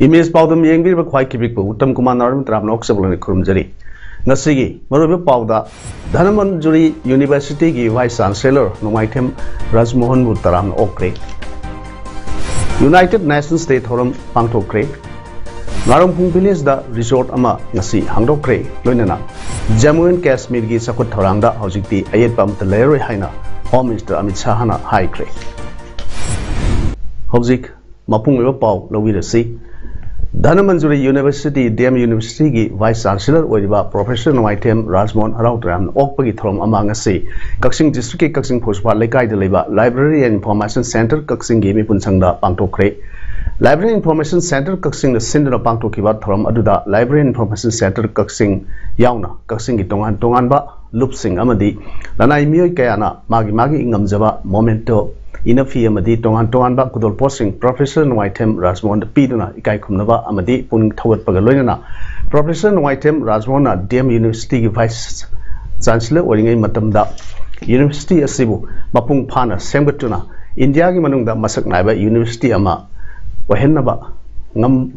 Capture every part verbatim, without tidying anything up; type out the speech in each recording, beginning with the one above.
Image ꯄꯥꯎꯗꯝ ꯌꯦꯡꯕꯤꯔꯤꯕ ꯈ꯭ꯋꯥꯏ ꯈꯤꯕꯤꯛꯄꯨ ꯎꯠꯇꯝ ꯀꯨꯃꯥꯔ ꯅꯥꯎꯔꯦꯝ ꯇꯔꯥꯝꯅ ꯑꯣꯛꯆꯕ ꯂꯣꯏꯅ ꯈꯨꯔꯨꯝꯖꯔꯤ꯫ ꯉꯁꯤꯒꯤ ꯃꯔꯨꯑꯣꯏꯕ ꯄꯥꯎꯗ, ꯙꯅꯃꯟꯖꯨꯔꯤ ꯌꯨꯅꯤꯚꯔꯁꯤꯇꯤꯒꯤ ꯚꯥꯏꯁ ꯆꯥꯟꯁꯦꯂꯔ ꯅꯣꯡꯃꯥꯏꯊꯦꯝ ꯔꯥꯖꯃꯣꯍꯟꯕꯨ ꯇꯔꯥꯝꯅ ꯑꯣꯛꯈ꯭ꯔꯦ꯫ ꯌꯨꯅꯥꯏꯇꯦꯗ ꯅꯦꯁꯟꯁ ꯗꯦ ꯊꯧꯔꯝ ꯄꯥꯡꯊꯣꯛꯈ꯭ꯔꯦ꯫ ꯉꯥꯔꯣꯡꯐꯣꯡ ꯚꯤꯂꯦꯖꯗ ꯔꯤꯁꯣꯔꯠ ꯑꯃ ꯉꯁꯤ ꯍꯥꯡꯗꯣꯛꯈ꯭ꯔꯦ꯫ ꯂꯣꯏꯅꯅ ꯖꯝꯃꯨ ꯑꯦꯟ ꯀꯥꯁꯃꯤꯔꯒꯤ ꯆꯥꯎꯈꯠ ꯊꯧꯔꯥꯡꯗ ꯍꯧꯖꯤꯛꯇꯤ ꯑꯌꯦꯠꯄ ꯑꯃꯠꯇ ꯂꯩꯔꯔꯣꯏ ꯍꯥꯏꯅ ꯍꯣꯝ ꯃꯤꯅꯤꯁꯇꯔ ꯑꯃꯤꯠ ꯁꯥꯍꯅ ꯍꯥꯏꯈ꯭ꯔꯦ꯫ ꯍꯧꯖꯤꯛ ꯃꯄꯨꯡ ꯑꯣꯏꯕ ꯄꯥꯎ ꯂꯧꯕꯤꯔꯁꯤ꯫ ꯙꯅꯃꯟꯖꯨꯔꯤ ꯌꯨꯅꯤꯚꯔꯁꯤꯇꯤ, ꯗꯤ ꯑꯦꯝ ꯌꯨꯅꯤꯚꯔꯁꯤꯇꯤꯒꯤ ꯚꯥꯏꯁ ꯆꯥꯟꯁꯦꯂꯔ ꯑꯣꯏꯔꯤꯕ ꯄ꯭ꯔꯣꯐꯦꯁꯔ ꯅꯣꯡꯃꯥꯏꯊꯦꯝ ꯔꯥꯖꯃꯣꯍꯟ ꯍꯔꯥꯎ ꯇꯔꯥꯝꯅ ꯑꯣꯛꯄꯒꯤ ꯊꯧꯔꯝ ꯑꯃ ꯉꯁꯤ ꯀꯛꯆꯤꯡ ꯗꯤꯁꯇ꯭ꯔꯤꯛꯀꯤ ꯀꯛꯆꯤꯡ ꯐꯨꯁꯄꯥꯠ ꯂꯩꯀꯥꯏꯗ ꯂꯩꯕ ꯂꯥꯏꯕ꯭ꯔꯦꯔꯤ ꯑꯦꯟ ꯏꯟꯐꯣꯔꯃꯦꯁꯟ ꯁꯦꯟꯇꯔ ꯀꯛꯆꯤꯡꯒꯤ ꯃꯤꯄꯨꯟ ꯁꯪꯗ ꯄꯥꯡꯊꯣꯛꯈ꯭ꯔꯦ꯫ ꯂꯥꯏꯕ꯭ꯔꯦꯔꯤ ꯏꯟꯐꯣꯔꯃꯦꯁꯟ ꯁꯦꯟꯇꯔ ꯀꯛꯆꯤꯡꯅ ꯁꯤꯟꯗꯨꯅ ꯄꯥꯡꯊꯣꯛꯈꯤꯕ ꯊꯧꯔꯝ ꯑꯗꯨꯗ ꯂꯥꯏꯕ꯭ꯔꯦꯔꯤ ꯏꯟꯐꯣꯔꯃꯦꯁꯟ ꯁꯦꯟꯇꯔ ꯀꯛꯆꯤꯡ ꯌꯥꯎꯅ ꯀꯛꯆꯤꯡꯒꯤ ꯇꯣꯉꯥꯟ ꯇꯣꯉꯥꯟꯕ ꯂꯨꯞꯁꯤꯡ ꯑꯃꯗꯤ ꯂꯅꯥꯏ ꯃꯤꯑꯣꯏ ꯀꯌꯥꯅ ꯃꯥꯒꯤ ꯃꯥꯒꯤ ꯉꯝꯖꯕ ꯃꯣꯃꯦꯟꯇꯣ, ꯏꯅꯐꯤ ꯑꯃꯗꯤ ꯇꯣꯉꯥꯟ ꯇꯣꯉꯥꯟꯕ ꯈꯨꯗꯣꯜꯄꯣꯠꯁꯤꯡ ꯄ꯭ꯔꯣꯐꯦꯁꯔ ꯅꯣꯡꯃꯥꯏꯊꯦꯝ ꯔꯥꯖꯃꯣꯍꯟꯗ ꯄꯤꯗꯨꯅ ꯏꯀꯥꯏ ꯈꯨꯝꯅꯕ ꯑꯃꯗꯤ ꯄꯨꯛꯅꯤꯡ ꯊꯧꯒꯠꯄꯒ ꯂꯣꯏꯅꯅ ꯄ꯭ꯔꯣꯐꯦꯁꯔ ꯅꯣꯡꯃꯥꯏꯊꯦꯝ ꯔꯥꯖꯃꯣꯍꯟꯅ ꯗꯤ ꯑꯦꯝ ꯌꯨꯅꯤꯚꯔꯁꯤꯇꯤꯒꯤ ꯚꯥꯏꯁ ꯆꯥꯟꯁꯦꯂꯔ ꯑꯣꯏꯔꯤꯉꯩ ꯃꯇꯝꯗ ꯌꯨꯅꯤꯚꯔꯁꯤꯇꯤ ꯑꯁꯤꯕꯨ ꯃꯄꯨꯡ ꯐꯥꯅ ꯁꯦꯝꯒꯠꯇꯨꯅ ꯏꯟꯗꯤꯌꯥꯒꯤ ꯃꯅꯨꯡꯗ ꯃꯁꯛ ꯅꯥꯏꯕ ꯌꯨꯅꯤꯚꯔꯁꯤꯇꯤ ꯑꯃ ꯑꯣꯏꯍꯟꯅꯕ ꯉꯝ-,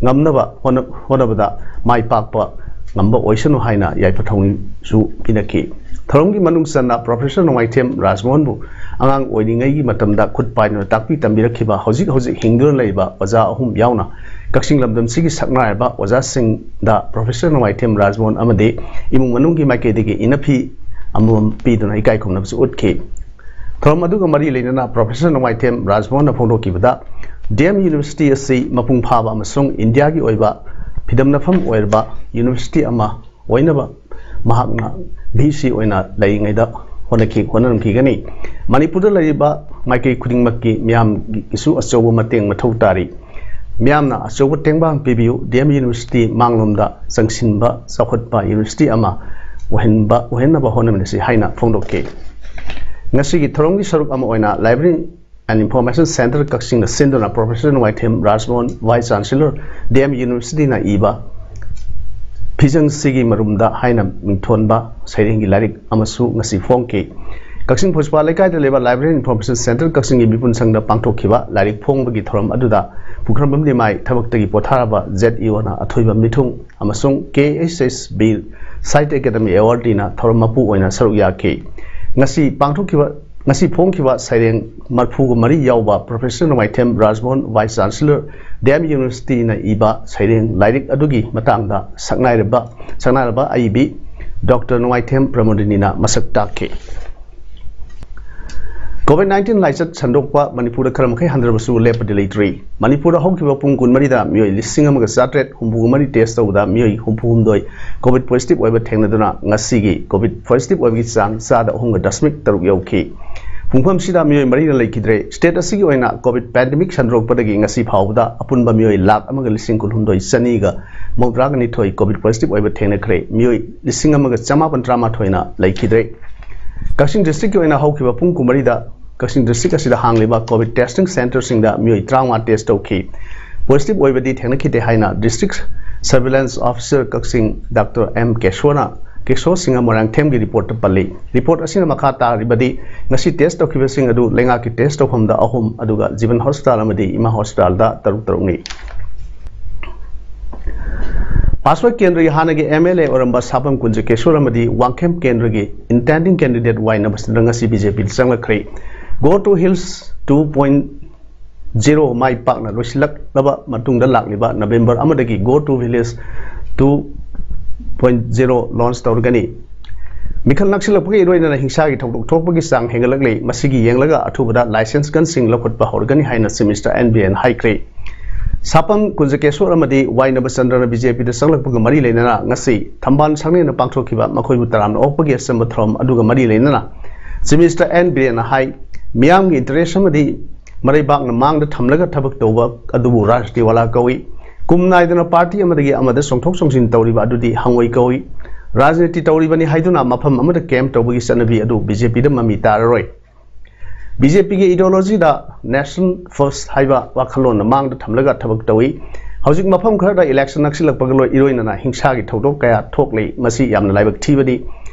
ꯉꯝꯅꯕ ꯍꯣꯠꯅ-, ꯍꯣꯠꯅꯕꯗ ꯃꯥꯏ ꯄꯥꯛꯄ ꯉꯝꯕ ꯑꯣꯏꯁꯅꯨ ꯍꯥꯏꯅ ꯌꯥꯏꯐ ꯊꯧꯅꯤꯁꯨ ꯄꯤꯅꯈꯤ꯫ ꯊꯧꯔꯝꯒꯤ ꯃꯅꯨꯡ ꯆꯟꯅ ꯄ꯭ꯔꯣꯐꯦꯁꯔ ꯅꯣꯡꯃꯥꯏꯊꯦꯝ ꯔꯥꯖꯃꯣꯍꯟꯕꯨ ꯑꯉꯥꯡ ꯑꯣꯏꯔꯤꯉꯩꯒꯤ ꯃꯇꯝꯗ ꯈꯨꯠ ꯄꯥꯏꯗꯨꯅ ꯇꯥꯛꯄꯤ ꯇꯝꯕꯤꯔꯛꯈꯤꯕ, ꯍꯧꯖꯤꯛ ꯍꯧꯖꯤꯛ ꯍꯤꯡꯗꯨꯅ ꯂꯩꯔꯤꯕ ꯑꯣꯖꯥ ꯑꯍꯨꯝ ꯌꯥꯎꯅ ꯀꯛꯆꯤꯡ ꯂꯝꯗꯝꯁꯤꯒꯤ ꯁꯛꯅꯥꯏꯔꯕ ꯑꯣꯖꯥꯁꯤꯡꯗ ꯄ꯭ꯔꯣꯐꯦꯁꯔ ꯅꯣꯡꯃꯥꯏꯊꯦꯝ ꯔꯥꯖꯃꯣꯍꯟ ꯑꯃꯗꯤ ꯏꯃꯨꯡ ꯃꯅꯨꯡꯒꯤ ꯃꯥꯏꯀꯩꯗꯒꯤ ꯏꯅꯐꯤ ꯑꯃꯃꯝ ꯄꯤꯗꯨꯅ ꯏꯀꯥꯏ ꯈꯨꯝꯅꯕꯁꯨ ꯎꯠꯈꯤ꯫ ꯊꯧꯔꯝ ꯑꯗꯨꯒ ꯃꯔꯤ ꯂꯩꯅꯅ ꯄ꯭ꯔꯣꯐꯦꯁꯔ ꯅꯣꯡꯃꯥꯏꯊꯦꯝ ꯔꯥꯖꯃꯣꯍꯟꯅ ꯐꯣꯡꯗꯣꯛꯈꯤꯕꯗ, ꯗꯤ ꯑꯦꯝ ꯌꯨꯅꯤꯚꯔꯁꯤꯇꯤ ꯑꯁꯤ ꯃꯄꯨꯡ ꯐꯥꯕ ꯑꯃꯁꯨꯡ ꯏꯟꯗꯤꯌꯥꯒꯤ ꯑꯣꯏꯕ ꯐꯤꯗꯝꯅꯐꯝ ꯑꯣꯏꯔꯕ ꯌꯨꯅꯤꯚꯔꯁꯤꯇꯤ ꯑꯃ ꯑꯣꯏꯅꯕ ꯃꯍꯥꯛꯅ ꯚꯤ ꯁꯤ ꯑꯣꯏꯅ ꯂꯩꯔꯤꯉꯩꯗ ꯍꯣꯠꯅꯈꯤ ꯍꯣꯠꯅꯔꯝꯈꯤꯒꯅꯤ꯫ ꯃꯅꯤꯄꯨꯔꯗ ꯂꯩꯔꯤꯕ ꯃꯥꯏꯀꯩ ꯈꯨꯗꯤꯡꯃꯛꯀꯤ ꯃꯤꯌꯥꯝꯒꯤꯁꯨ ꯑꯆꯧꯕ ꯃꯇꯦꯡ ꯃꯊꯧ ꯇꯥꯔꯤ꯫ ꯃꯤꯌꯥꯝꯅ ꯑꯆꯧꯕ ꯇꯦꯡꯕꯥꯡ ꯄꯤꯕꯤꯌꯨ꯫ ꯗꯤ ꯑꯦꯝ ꯌꯨꯅꯤꯚꯔꯁꯤꯇꯤ ꯃꯥꯡꯂꯣꯝꯗ ꯆꯪꯁꯤꯟꯕ ꯆꯥꯎꯈꯠꯄ ꯌꯨꯅꯤꯚꯔꯁꯤꯇꯤ ꯑꯃ ꯑꯣꯏꯍꯟꯕ ꯑꯣꯏꯍꯟꯅꯕ ꯍꯣꯠꯅꯃꯤꯟꯅꯁꯤ ꯍꯥꯏꯅ ꯐꯣꯡꯗꯣꯛꯈꯤ꯫ ꯉꯁꯤꯒꯤ ꯊꯧꯔꯝꯒꯤ ꯁꯔꯨꯛ ꯑꯃ ꯑꯣꯏꯅ Library and Information Center ꯀꯛꯆꯤꯡꯅ ꯁꯤꯟꯗꯨꯅ Professor ꯅꯣꯡꯃꯥꯏꯊꯦꯝ ꯔꯥꯖꯃꯣꯍꯟ, Vice Chancellor, ꯗꯤ ꯑꯦꯝ ꯌꯨꯅꯤꯚꯔꯁꯤꯇꯤꯅ ꯏꯕ ꯐꯤꯖꯪꯁꯤꯒꯤ ꯃꯔꯨꯝꯗ ꯍꯥꯏꯅ ꯃꯤꯡꯊꯣꯟꯕ ꯁꯩꯔꯦꯡꯒꯤ ꯂꯥꯏꯔꯤꯛ ꯑꯃꯁꯨ ꯉꯁꯤ ꯐꯣꯡꯈꯤ꯫ ꯀꯛꯆꯤꯡ ꯐꯨꯁꯄꯥ ꯂꯩꯀꯥꯏꯗ ꯂꯩꯕ Library and Information Center ꯀꯛꯆꯤꯡꯒꯤ ꯃꯤꯄꯨꯟ ꯁꯪꯗ ꯄꯥꯡꯊꯣꯛꯈꯤꯕ ꯂꯥꯏꯔꯤꯛ ꯐꯣꯡꯕꯒꯤ ꯊꯧꯔꯝ ꯑꯗꯨꯗ ꯄꯨꯈ꯭ꯔꯝꯕꯝ ꯂꯤꯃꯥꯏ ꯊꯕꯛꯇꯒꯤ ꯄꯣꯊꯥꯔꯕ ꯖꯦꯠ ꯏ ꯑꯣꯅ ꯑꯊꯣꯏꯕ ꯃꯤꯊꯨꯡ ꯑꯃꯁꯨꯡ ꯀꯦ ꯑꯦꯁ ꯑꯦꯁ ꯕꯤ ꯁꯥꯍꯤꯇ꯭ꯌ ꯑꯦꯀꯥꯗꯃꯤ ꯑꯦꯋꯥꯔꯗꯤꯅ ꯊꯧꯔꯝ ꯃꯄꯨ ꯑꯣꯏꯅ ꯁꯔꯨꯛ ꯌꯥꯈꯤ꯫ ꯉꯁꯤ ꯄꯥꯡꯊꯣꯛꯈꯤꯕ ꯉꯁꯤ ꯐꯣꯡꯈꯤꯕ ꯁꯩꯔꯦꯡ ꯃꯔꯐꯨꯒ ꯃꯔꯤ ꯌꯥꯎꯕ Professor ꯅꯣꯡꯃꯥꯏꯊꯦꯝ ꯔꯥꯖꯃꯣꯍꯟ, Vice Chancellor, ꯗꯤ ꯑꯦꯝ ꯌꯨꯅꯤꯚꯔꯁꯤꯇꯤꯅ ꯏꯕ ꯁꯩꯔꯦꯡ ꯂꯥꯏꯔꯤꯛ ꯑꯗꯨꯒꯤ ꯃꯇꯥꯡꯗ ꯁꯛꯅꯥꯏꯔꯕ ꯁꯛꯅꯥꯏꯔꯕ ꯑꯏꯕꯤ ꯗꯣꯛꯇꯔ ꯅꯣꯡꯃꯥꯏꯊꯦꯝ ꯄ꯭ꯔꯃꯣꯗꯤꯅꯤꯅ ꯃꯁꯛ ꯇꯥꯛꯈꯤ꯫ ꯀꯣꯚꯤꯗ ꯅꯥꯏꯟꯇꯤꯟ ꯂꯥꯏꯆꯠ ꯁꯟꯗꯣꯛꯄ ꯃꯅꯤꯄꯨꯔꯗ ꯈꯔ ꯃꯈꯩ ꯍꯟꯊꯔꯕꯁꯨ ꯂꯦꯞꯄꯗꯤ ꯂꯩꯇ꯭ꯔꯤ꯫ ꯃꯅꯤꯄꯨꯔꯗ ꯍꯧꯈꯤꯕ ꯄꯨꯡ ꯀꯨꯟꯃꯔꯤꯗ ꯃꯤꯑꯣꯏ ꯂꯤꯁꯤꯡ ꯑꯃꯒ ꯆꯥꯇ꯭ꯔꯦꯠ ꯍꯨꯝꯐꯨ ꯃꯔꯤ test ꯇꯧꯕꯗ ꯃꯤꯑꯣꯏ ꯍꯨꯝꯐꯨ ꯍꯨꯝꯗꯣꯏ ꯀꯣꯚꯤꯗ positive ꯑꯣꯏꯕ ꯊꯦꯡꯅꯗꯨꯅ ꯉꯁꯤꯒꯤ ꯀꯣꯚꯤꯗ positive ꯑꯣꯏꯕꯒꯤ ꯆꯥꯡ ꯆꯥꯗ ꯑꯍꯨꯝꯒ ꯗꯁꯃꯤꯛ ꯇꯔꯨꯛ ꯌꯧꯈꯤ꯫ ꯄꯨꯡꯐꯝꯁꯤꯗ ꯃꯤꯑꯣꯏ ꯃꯔꯤꯅ ꯂꯩꯈꯤꯗ꯭ꯔꯦ꯫ State ꯑꯁꯤꯒꯤ ꯑꯣꯏꯅ ꯀꯣꯚꯤꯗ pandemic ꯁꯟꯗꯣꯔꯛꯄꯗꯒꯤ ꯉꯁꯤ ꯐꯥꯎꯕꯗ ꯑꯄꯨꯟꯕ ꯃꯤꯑꯣꯏ ꯂꯥꯈ ꯑꯃꯒ ꯂꯤꯁꯤꯡ ꯀꯨꯟꯍꯨꯝꯗꯣꯏ ꯆꯅꯤꯒ ꯃꯧꯗ꯭ꯔꯥꯒ ꯅꯤꯊꯣꯏ ꯀꯣꯚꯤꯗ positive ꯑꯣꯏꯕ ꯊꯦꯡꯅꯈ꯭ꯔꯦ꯫ ꯃꯤꯑꯣꯏ ꯂꯤꯁꯤꯡ ꯑꯃꯒ ꯆꯃꯥꯄꯟ ꯇꯔꯥꯃꯥꯊꯣꯏꯅ ꯂꯩꯈꯤꯗ꯭ꯔꯦ꯫ ꯀꯛꯆꯤꯡ district ꯀꯤ ꯑꯣꯏꯅ ꯍꯧꯈꯤꯕ ꯄꯨꯡ ꯀꯨꯟꯃꯔꯤꯗ ꯀꯛꯆꯤꯡ district ꯑꯁꯤꯗ ꯍꯥꯡꯂꯤꯕ ꯀꯣꯚꯤꯗ testing center ꯁꯤꯡꯗ ꯃꯤꯑꯣꯏ ꯇꯔꯥꯃꯉꯥ test ꯇꯧꯈꯤ꯫ Positive ꯑꯣꯏꯕꯗꯤ ꯊꯦꯡꯅꯈꯤꯗꯦ ꯍꯥꯏꯅ district surveillance officer ꯀꯛꯆꯤꯡ ꯗꯥꯛꯇꯔ ꯑꯦꯝ ꯀꯦꯁꯣꯅ ꯀꯦꯁꯣ ꯁꯤꯡꯍ ꯃꯣꯏꯔꯥꯡꯊꯦꯝꯒꯤ report ꯇ ꯄꯜꯂꯤ꯫ Report ꯑꯁꯤꯅ ꯃꯈꯥ ꯇꯥꯔꯤꯕꯗꯤ ꯉꯁꯤ test ꯇꯧꯈꯤꯕꯁꯤꯡ ꯑꯗꯨ ꯂꯩꯉꯥꯛꯀꯤ test ꯇꯧꯐꯝꯗ ꯑꯍꯨꯝ ꯑꯗꯨꯒ ꯖꯤꯕꯟ hospital ꯑꯃꯗꯤ ꯏꯃꯥ hospital ꯗ ꯇꯔꯨꯛ ꯇꯔꯨꯛꯅꯤ꯫ ꯄꯥꯁꯋꯥꯏ ꯀꯦꯟꯗ꯭ꯔꯒꯤ ꯍꯥꯟꯅꯒꯤ ꯑꯦꯝ ꯑꯦꯜ ꯑꯦ ꯑꯣꯏꯔꯝꯕ ꯁꯥꯄꯝ ꯀꯨꯟꯖ ꯀꯦꯁꯣꯔ ꯑꯃꯗꯤ ꯋꯥꯡꯈꯦꯝ ꯀꯦꯟꯗ꯭ꯔꯒꯤ intending candidate ꯋꯥꯏ ꯅꯕꯆꯟꯗ꯭ꯔ ꯉꯁꯤ ꯕꯤ ꯖꯦ ꯄꯤꯗ ꯆꯪꯂꯛꯈ꯭ꯔꯦ꯫ Go to Hills two point zero ꯃꯥꯏ ꯄꯥꯛꯅ ꯂꯣꯏꯁꯤꯜꯂꯛꯂꯕ ꯃꯇꯨꯡꯗ ꯂꯥꯛꯂꯤꯕ ꯅꯕꯦꯝꯕꯔ ꯑꯃꯗꯒꯤ Go to Village two point zero launch ꯇꯧꯔꯒꯅꯤ꯫ ꯃꯤꯈꯜ ꯅꯛꯁꯤꯜꯂꯛꯄꯒ ꯏꯔꯣꯏꯅꯅ ꯍꯤꯡꯁꯥꯒꯤ ꯊꯧꯗꯣꯛ ꯊꯣꯛꯄꯒꯤ ꯆꯥꯡ ꯍꯦꯟꯒꯠꯂꯛꯂꯤ꯫ ꯃꯁꯤꯒꯤ ꯌꯦꯡꯂꯒ ꯑꯊꯨꯕꯗ license gun ꯁꯤꯡ ꯂꯧꯈꯠꯄ ꯍꯧꯔꯒꯅꯤ ꯍꯥꯏꯅ Chief Minister ꯑꯦꯟ ꯕꯤꯔꯦꯟ ꯍꯥꯏꯈ꯭ꯔꯦ꯫ ꯁꯥꯄꯝ ꯀꯨꯟꯖꯀꯦꯁꯣꯔ ꯑꯃꯗꯤ ꯋꯥꯏꯅꯕ ꯆꯟꯗ꯭ꯔꯅ ꯕꯤ ꯖꯦ ꯄꯤꯗ ꯆꯪꯂꯛꯄꯒ ꯃꯔꯤ ꯂꯩꯅꯅ ꯉꯁꯤ ꯊꯝꯕꯥꯜ ꯁꯪꯂꯦꯟꯗ ꯄꯥꯡꯊꯣꯛꯈꯤꯕ ꯃꯈꯣꯏꯕꯨ ꯇꯔꯥꯝꯅ ꯑꯣꯛꯄꯒꯤ ꯑꯆꯝꯕ ꯊꯧꯔꯝ ꯑꯗꯨꯒ ꯃꯔꯤ ꯂꯩꯅꯅ Chief Minister ꯑꯦꯟ ꯕꯤꯔꯦꯟꯅ ꯍꯥꯏ, ꯃꯤꯌꯥꯝꯒꯤ interest ꯑꯃꯗꯤ ꯃꯔꯩꯕꯥꯛꯅ ꯃꯥꯡꯗ ꯊꯝꯂꯒ ꯊꯕꯛ ꯇꯧꯕ ꯑꯗꯨꯕꯨ ꯔꯥꯖꯅꯤꯇꯤ ꯋꯥꯂꯥ ꯀꯧꯏ꯫ ꯀꯨꯝ ꯅꯥꯏꯗꯅ party ꯑꯃꯗꯒꯤ ꯑꯃꯗ ꯆꯣꯡꯊꯣꯛ ꯆꯣꯡꯁꯤꯟ ꯇꯧꯔꯤꯕ ꯑꯗꯨꯗꯤ ꯍꯪꯉꯣꯏ ꯀꯧꯏ꯫ ꯔꯥꯖꯅꯤꯇꯤ ꯇꯧꯔꯤꯕꯅꯤ ꯍꯥꯏꯗꯨꯅ ꯃꯐꯝ ꯑꯃꯗ camp ꯇꯧꯕꯒꯤ ꯆꯠꯅꯕꯤ ꯑꯗꯨ ꯕꯤ ꯖꯦ ꯄꯤꯗ ꯃꯃꯤ ꯇꯥꯔꯔꯣꯏ꯫ ꯕꯤ ꯖꯦ ꯄꯤꯒꯤ ideologyꯗ nation first ꯍꯥꯏꯕ ꯋꯥꯈꯜꯂꯣꯟꯅ ꯃꯥꯡꯗ ꯊꯝꯂꯒ ꯊꯕꯛ ꯇꯧꯏ꯫ ꯍꯧꯖꯤꯛ ꯃꯐꯝ ꯈꯔꯗ election ꯅꯛꯁꯤꯜꯂꯛꯄꯒ ꯂꯣꯏ ꯏꯔꯣꯏꯅꯅ ꯍꯤꯡꯁꯥꯒꯤ ꯊꯧꯗꯣꯛ ꯀꯌꯥ ꯊꯣꯛꯂꯤ꯫ ꯃꯁꯤ ꯌꯥꯝꯅ ꯂꯥꯏꯕꯛ ꯊꯤꯕꯅꯤ꯫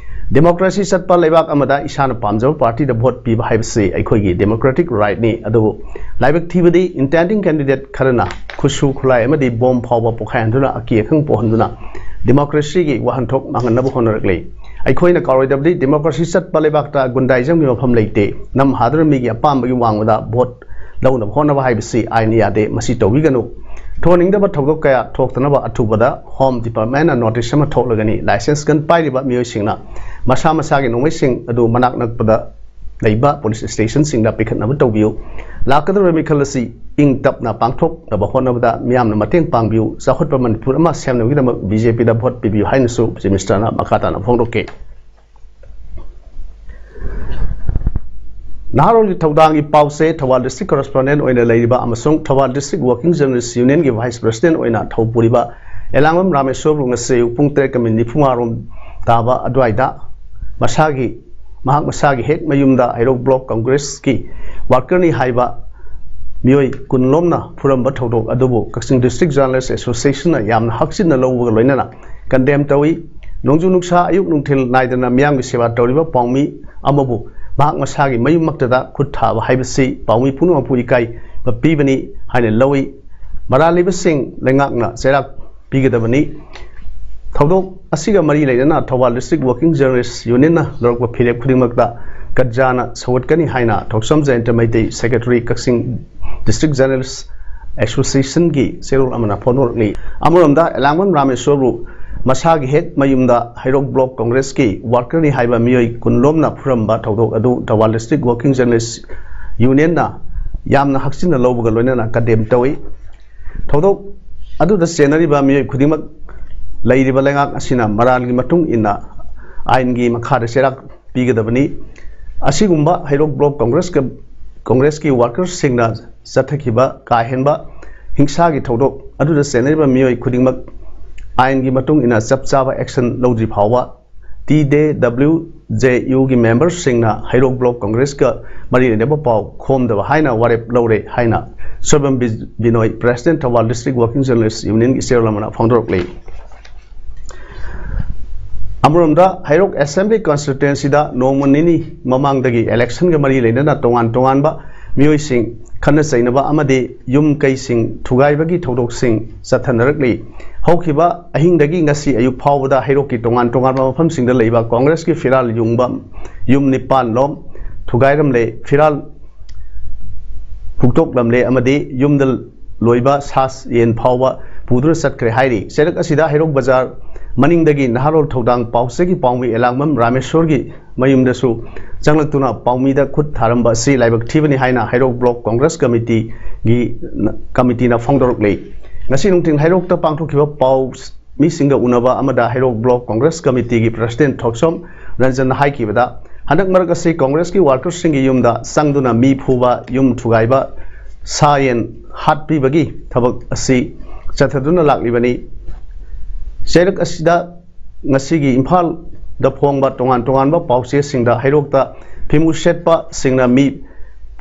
Democracy ꯆꯠꯄ ꯂꯩꯕꯥꯛ ꯑꯃꯗ ꯏꯁꯥꯅ ꯄꯥꯝꯖꯕ partyꯗ vote ꯄꯤꯕ ꯍꯥꯏꯕꯁꯤ ꯑꯩꯈꯣꯏꯒꯤ democratic rightꯅꯤ꯫ ꯑꯗꯨꯕꯨ ꯂꯥꯏꯕꯛ ꯊꯤꯕꯗꯤ intending candidate ꯈꯔꯅ ꯈꯨꯠꯁꯨ ꯈꯨꯠꯂꯥꯏ ꯑꯃꯗꯤ bomb ꯐꯥꯎꯕ ꯄꯣꯈꯥꯏꯍꯟꯗꯨꯅ ꯑꯀꯤ ꯑꯈꯪ ꯄꯣꯛꯍꯟꯗꯨꯅ democracyꯒꯤ ꯋꯥꯍꯟꯊꯣꯛ ꯃꯥꯡꯍꯟꯅꯕ ꯍꯣꯠꯅꯔꯛꯂꯤ꯫ ꯑꯩꯈꯣꯏꯅ ꯀꯥꯎꯔꯣꯏꯗꯕꯗꯤ democracy ꯆꯠꯄ ꯂꯩꯕꯥꯛꯇ ꯒꯨꯟꯗꯥꯏꯖꯝꯒꯤ ꯃꯐꯝ ꯂꯩꯇꯦ꯫ ꯅꯝ ꯍꯥꯗꯨꯅ ꯃꯤꯒꯤ ꯑꯄꯥꯝꯕꯒꯤ ꯋꯥꯡꯃꯗ vote ꯂꯧꯅꯕ ꯍꯣꯠꯅꯕ ꯍꯥꯏꯕꯁꯤ ꯑꯥꯏꯟꯅ ꯌꯥꯗꯦ꯫ ꯃꯁꯤ ꯇꯧꯕꯤꯒꯅꯨ꯫ ꯊꯣꯛꯍꯟꯅꯤꯡꯗꯕ ꯊꯧꯗꯣꯛ ꯀꯌꯥ ꯊꯣꯛꯇꯅꯕ ꯑꯊꯨꯕꯗ Home Departmentꯅ notice ꯑꯃ ꯊꯣꯛꯂꯒꯅꯤ꯫ Licence gun ꯄꯥꯏꯔꯤꯕ ꯃꯤꯑꯣꯏꯁꯤꯡꯅ ꯃꯁꯥ ꯃꯁꯥꯒꯤ ꯅꯣꯡꯃꯩꯁꯤꯡ ꯑꯗꯨ ꯃꯅꯥꯛ ꯅꯛꯄꯗ ꯂꯩꯕ police stationꯁꯤꯡꯗ ꯄꯤꯈꯠꯅꯕ ꯇꯧꯕꯤꯌꯨ꯫ ꯂꯥꯛꯀꯗꯧꯔꯤꯕ ꯃꯤꯈꯜ ꯑꯁꯤ ꯏꯪ ꯇꯞꯅ ꯄꯥꯡꯊꯣꯛꯅꯕ ꯍꯣꯠꯅꯕꯗ ꯃꯤꯌꯥꯝꯅ ꯃꯇꯦꯡ ꯄꯥꯡꯕꯤꯌꯨ꯫ ꯆꯥꯎꯈꯠꯄ ꯃꯅꯤꯄꯨꯔ ꯑꯃ ꯁꯦꯝꯅꯕꯒꯤꯗꯃꯛ ꯕꯤ ꯖꯦ ꯄꯤꯗ vote ꯄꯤꯕꯤꯌꯨ ꯍꯥꯏꯅꯁꯨ Chief Ministerꯅ ꯃꯈꯥ ꯇꯥꯅ ꯐꯣꯡꯗꯣꯛꯈꯤ꯫ ꯅꯍꯥꯔꯣꯜꯒꯤ ꯊꯧꯗꯥꯡꯒꯤ ꯄꯥꯎꯁꯦ ꯊꯧꯕꯥꯜ district correspondent ꯑꯣꯏꯅ ꯂꯩꯔꯤꯕ ꯑꯃꯁꯨꯡ Thoubal District Working Journalist Unionꯒꯤ Vice President ꯑꯣꯏꯅ ꯊꯧ ꯄꯨꯔꯤꯕ ꯑꯦꯂꯥꯡꯕꯝ ꯔꯥꯃꯦꯁꯣꯔꯕꯨ ꯉꯁꯤ ꯑꯌꯨꯛ ꯄꯨꯡ ꯇꯔꯦꯠꯀ minute ꯅꯤꯐꯨ ꯃꯉꯥ ꯔꯣꯝ ꯇꯥꯕ ꯑꯗꯨꯋꯥꯏꯗ ꯃꯁꯥꯒꯤ, ꯃꯍꯥꯛ ꯃꯁꯥꯒꯤ ꯍꯦꯛ ꯃꯌꯨꯝꯗ ꯍꯩꯔꯣꯛ Block Congressꯀꯤ workerꯅꯤ ꯍꯥꯏꯕ ꯃꯤꯑꯣꯏ ꯀꯨꯟ ꯂꯣꯝꯅ ꯐꯨꯔꯝꯕ ꯊꯧꯗꯣꯛ ꯑꯗꯨꯕꯨ ꯀꯛꯆꯤꯡ District Journalist Associationꯅ ꯌꯥꯝꯅ ꯍꯛꯆꯤꯟꯅ ꯂꯧꯕꯒ ꯂꯣꯏꯅꯅ condemn ꯇꯧꯏ꯫ ꯅꯣꯡꯖꯨ ꯅꯨꯡꯁꯥ ꯑꯌꯨꯛ ꯅꯨꯡꯊꯤꯜ ꯅꯥꯏꯗꯅ ꯃꯤꯌꯥꯝꯒꯤ ꯁꯦꯕꯥ ꯇꯧꯔꯤꯕ ꯄꯥꯎꯃꯤ ꯑꯃꯕꯨ ꯃꯍꯥꯛ ꯃꯁꯥꯒꯤ ꯃꯌꯨꯝꯃꯛꯇꯗ ꯈꯨꯠ ꯊꯥꯕ ꯍꯥꯏꯕꯁꯤ ꯄꯥꯎꯃꯤ ꯄꯨꯝꯅꯃꯛꯄꯨ ꯏꯀꯥꯏꯕ ꯄꯤꯕꯅꯤ ꯍꯥꯏꯅ ꯂꯧꯏ꯫ ꯃꯔꯥꯜ ꯂꯩꯕꯁꯤꯡ ꯂꯩꯉꯥꯛꯅ ꯆꯩꯔꯥꯛ ꯄꯤꯒꯗꯕꯅꯤ꯫ ꯊꯧꯗꯣꯛ ꯑꯁꯤꯒ ꯃꯔꯤ ꯂꯩꯅꯅ ꯊꯧꯕꯥꯜ District Working Journalist Unionꯅ ꯂꯧꯔꯛꯄ ꯐꯤꯔꯦꯞ ꯈꯨꯗꯤꯡꯃꯛꯇ ꯀꯠꯖꯥꯅ ꯁꯧꯒꯠꯀꯅꯤ ꯍꯥꯏꯅ ꯊꯣꯛꯆꯝ ꯖꯌꯟꯇ ꯃꯩꯇꯩ, Secretary, ꯀꯛꯆꯤꯡ District Journalist Associationꯒꯤ ꯆꯦꯔꯣꯜ ꯑꯃꯅ ꯐꯣꯡꯗꯣꯔꯛꯂꯤ꯫ ꯑꯃꯔꯣꯝꯗ ꯑꯦꯂꯥꯡꯕꯝ ꯔꯥꯃꯦꯁꯣꯔꯕꯨ ꯃꯁꯥꯒꯤ ꯍꯦꯛ ꯃꯌꯨꯝꯗ ꯍꯩꯔꯣꯛ Block Congressꯀꯤ workerꯅꯤ ꯍꯥꯏꯕ ꯃꯤꯑꯣꯏ ꯀꯨꯟ ꯂꯣꯝꯅ ꯐꯨꯔꯝꯕ ꯊꯧꯗꯣꯛ ꯑꯗꯨ ꯊꯧꯕꯥꯜ District Working Journalist Unionꯅ ꯌꯥꯝꯅ ꯍꯛꯆꯤꯟꯅ ꯂꯧꯕꯒ ꯂꯣꯏꯅꯅ condemn ꯇꯧꯏ꯫ ꯊꯧꯗꯣꯛ ꯑꯗꯨꯗ ꯆꯦꯟꯅꯔꯤꯕ ꯃꯤꯑꯣꯏ ꯈꯨꯗꯤꯡꯃꯛ ꯂꯩꯔꯤꯕ ꯂꯩꯉꯥꯛ ꯑꯁꯤꯅ ꯃꯔꯥꯜꯒꯤ ꯃꯇꯨꯡ ꯏꯟꯅ ꯑꯥꯏꯟꯒꯤ ꯃꯈꯥꯗ ꯆꯩꯔꯥꯛ ꯄꯤꯒꯗꯕꯅꯤ꯫ ꯑꯁꯤꯒꯨꯝꯕ ꯍꯩꯔꯣꯛ ꯕ꯭ꯂꯣꯛ ꯀꯣꯡꯒ꯭ꯔꯦꯁꯀ ꯀꯣꯡꯒ꯭ꯔꯦꯁꯀꯤ ꯋꯥꯔꯀꯔꯁꯤꯡꯅ ꯆꯠꯊꯈꯤꯕ ꯀꯥ ꯍꯦꯟꯕ ꯍꯤꯡꯁꯥꯒꯤ ꯊꯧꯗꯣꯛ ꯑꯗꯨꯗ ꯆꯦꯟꯅꯔꯤꯕ ꯃꯤꯑꯣꯏ ꯈꯨꯗꯤꯡꯃꯛ ꯑꯥꯏꯟꯒꯤ ꯃꯇꯨꯡ ꯏꯟꯅ ꯆꯞ ꯆꯥꯕ ꯑꯦꯛꯁꯟ ꯂꯧꯗ꯭ꯔꯤ ꯐꯥꯎꯕ ꯇꯤ ꯗꯦ ꯗꯕ꯭ꯂꯤꯎ ꯖꯦ ꯌꯨꯒꯤ ꯃꯦꯝꯕꯔꯁꯤꯡꯅ ꯍꯩꯔꯣꯛ ꯕ꯭ꯂꯣꯛ ꯀꯣꯡꯒ꯭ꯔꯦꯁꯀ ꯃꯔꯤ ꯂꯩꯅꯕ ꯄꯥꯎ ꯈꯣꯝꯗꯕ ꯍꯥꯏꯅ ꯋꯥꯔꯦꯞ ꯂꯧꯔꯦ ꯍꯥꯏꯅ ꯁꯣꯏꯕꯝ ꯕꯤ-, Binoy, president Thoubal district working journalists ꯌꯨꯅꯤꯌꯟꯒꯤ ꯆꯦꯌꯔꯃꯦꯟ ꯑꯃꯅ ꯐꯣꯡꯗꯣꯔꯛꯂꯤ꯫ ꯑꯃꯔꯣꯝꯗ ꯍꯩꯔꯣꯛ ꯑꯦꯁꯦꯝꯕ꯭ꯂꯤ ꯀꯟꯁꯇꯤꯇ꯭ꯋꯦꯟꯁꯤꯗ ꯅꯣꯡꯃ ꯅꯤꯅꯤ ꯃꯃꯥꯡꯗꯒꯤ ꯏꯂꯦꯛꯁꯟꯒ ꯃꯔꯤ ꯂꯩꯅꯅ ꯇꯣꯉꯥꯟ ꯇꯣꯉꯥꯟꯕ ꯃꯤꯑꯣꯏꯁꯤꯡ ꯈꯠꯅ ꯆꯩꯅꯕ ꯑꯃꯗꯤ ꯌꯨꯝ ꯀꯩꯁꯤꯡ ꯊꯨꯒꯥꯏꯕꯒꯤ ꯊꯧꯗꯣꯛꯁꯤꯡ ꯆꯠꯊꯅꯔꯛꯂꯤ꯫ ꯍꯧꯈꯤꯕ ꯑꯍꯤꯡꯗꯒꯤ ꯉꯁꯤ ꯑꯌꯨꯛ ꯐꯥꯎꯕꯗ ꯍꯩꯔꯣꯛꯀꯤ ꯇꯣꯉꯥꯟ ꯇꯣꯉꯥꯟꯕ ꯃꯐꯝꯁꯤꯡꯗ ꯂꯩꯕ ꯀꯣꯡꯒ꯭ꯔꯦꯁꯀꯤ ꯐꯤꯔꯥꯜ ꯌꯨꯡꯕ ꯌꯨꯝ ꯅꯤꯄꯥꯟ ꯂꯣꯝ ꯊꯨꯒꯥꯏꯔꯝꯂꯦ, ꯐꯤꯔꯥꯜ ꯍꯨꯛꯇꯣꯛꯂꯝꯂꯦ ꯑꯃꯗꯤ ꯌꯨꯝꯗ ꯂꯣꯏꯕ ꯁꯥ ꯌꯦꯟ ꯐꯥꯎꯕ ꯄꯨꯗꯨꯅ ꯆꯠꯈ꯭ꯔꯦ ꯍꯥꯏꯔꯤ꯫ ꯆꯩꯔꯛ ꯑꯁꯤꯗ ꯍꯩꯔꯣꯛ ꯕꯖꯥꯔ ꯃꯅꯤꯡꯗꯒꯤ ꯅꯍꯥꯔꯣꯜ ꯊꯧꯗꯥꯡ ꯄꯥꯎꯆꯦꯒꯤ ꯄꯥꯎꯃꯤ ꯑꯦꯂꯥꯡꯕꯝ ꯔꯥꯃꯦꯁꯣꯔꯒꯤ ꯃꯌꯨꯝꯗꯁꯨ ꯆꯪꯂꯛꯇꯨꯅ ꯄꯥꯎꯃꯤꯗ ꯈꯨꯠ ꯊꯥꯔꯝꯕ ꯑꯁꯤ ꯂꯥꯏꯕꯛ ꯊꯤꯕꯅꯤ ꯍꯥꯏꯅ ꯍꯩꯔꯣꯛ ꯕ꯭ꯂꯣꯛ ꯀꯣꯡꯒ꯭ꯔꯦꯁ ꯀꯃꯤꯇꯤꯒꯤ, ꯀꯃꯤꯇꯤꯅ ꯐꯣꯡꯗꯣꯔꯛꯂꯤ꯫ ꯉꯁꯤ ꯅꯨꯡꯊꯤꯜ ꯍꯩꯔꯣꯛꯇ ꯄꯥꯡꯊꯣꯛꯈꯤꯕ ꯄꯥꯎ ꯃꯤꯁꯤꯡꯒ ꯎꯅꯕ ꯑꯃꯗ ꯍꯩꯔꯣꯛ ꯕ꯭ꯂꯣꯛ ꯀꯣꯡꯒ꯭ꯔꯦꯁ ꯀꯃꯤꯇꯤꯒꯤ ꯄ꯭ꯔꯁꯤꯗꯦꯟꯠ ꯊꯣꯛꯆꯣꯝ ꯔꯟꯖꯟꯅ ꯍꯥꯏꯈꯤꯕꯗ, ꯍꯟꯗꯛ ꯃꯔꯛ ꯑꯁꯤ ꯀꯣꯡꯒ꯭ꯔꯦꯁꯀꯤ ꯋꯥꯔꯀꯔꯁꯤꯡꯒꯤ ꯌꯨꯝꯗ ꯆꯪꯗꯨꯅ ꯃꯤ ꯐꯨꯕ, ꯌꯨꯝ ꯊꯨꯒꯥꯏꯕ, ꯁꯥ ꯌꯦꯟ ꯍꯥꯠꯄꯤꯕꯒꯤ ꯊꯕꯛ ꯑꯁꯤ ꯆꯠꯊꯗꯨꯅ ꯂꯥꯛꯂꯤꯕꯅꯤ꯫ ꯆꯩꯔꯛ ꯑꯁꯤꯗ ꯉꯁꯤꯒꯤ ꯏꯝꯐꯥꯜꯗ ꯐꯣꯡꯕ ꯇꯣꯉꯥꯟ ꯇꯣꯉꯥꯟꯕ ꯄꯥꯎꯆꯦꯁꯤꯡꯗ ꯍꯩꯔꯣꯛꯇ ꯐꯤꯃꯨ ꯁꯦꯠꯄꯁꯤꯡꯅ ꯃꯤ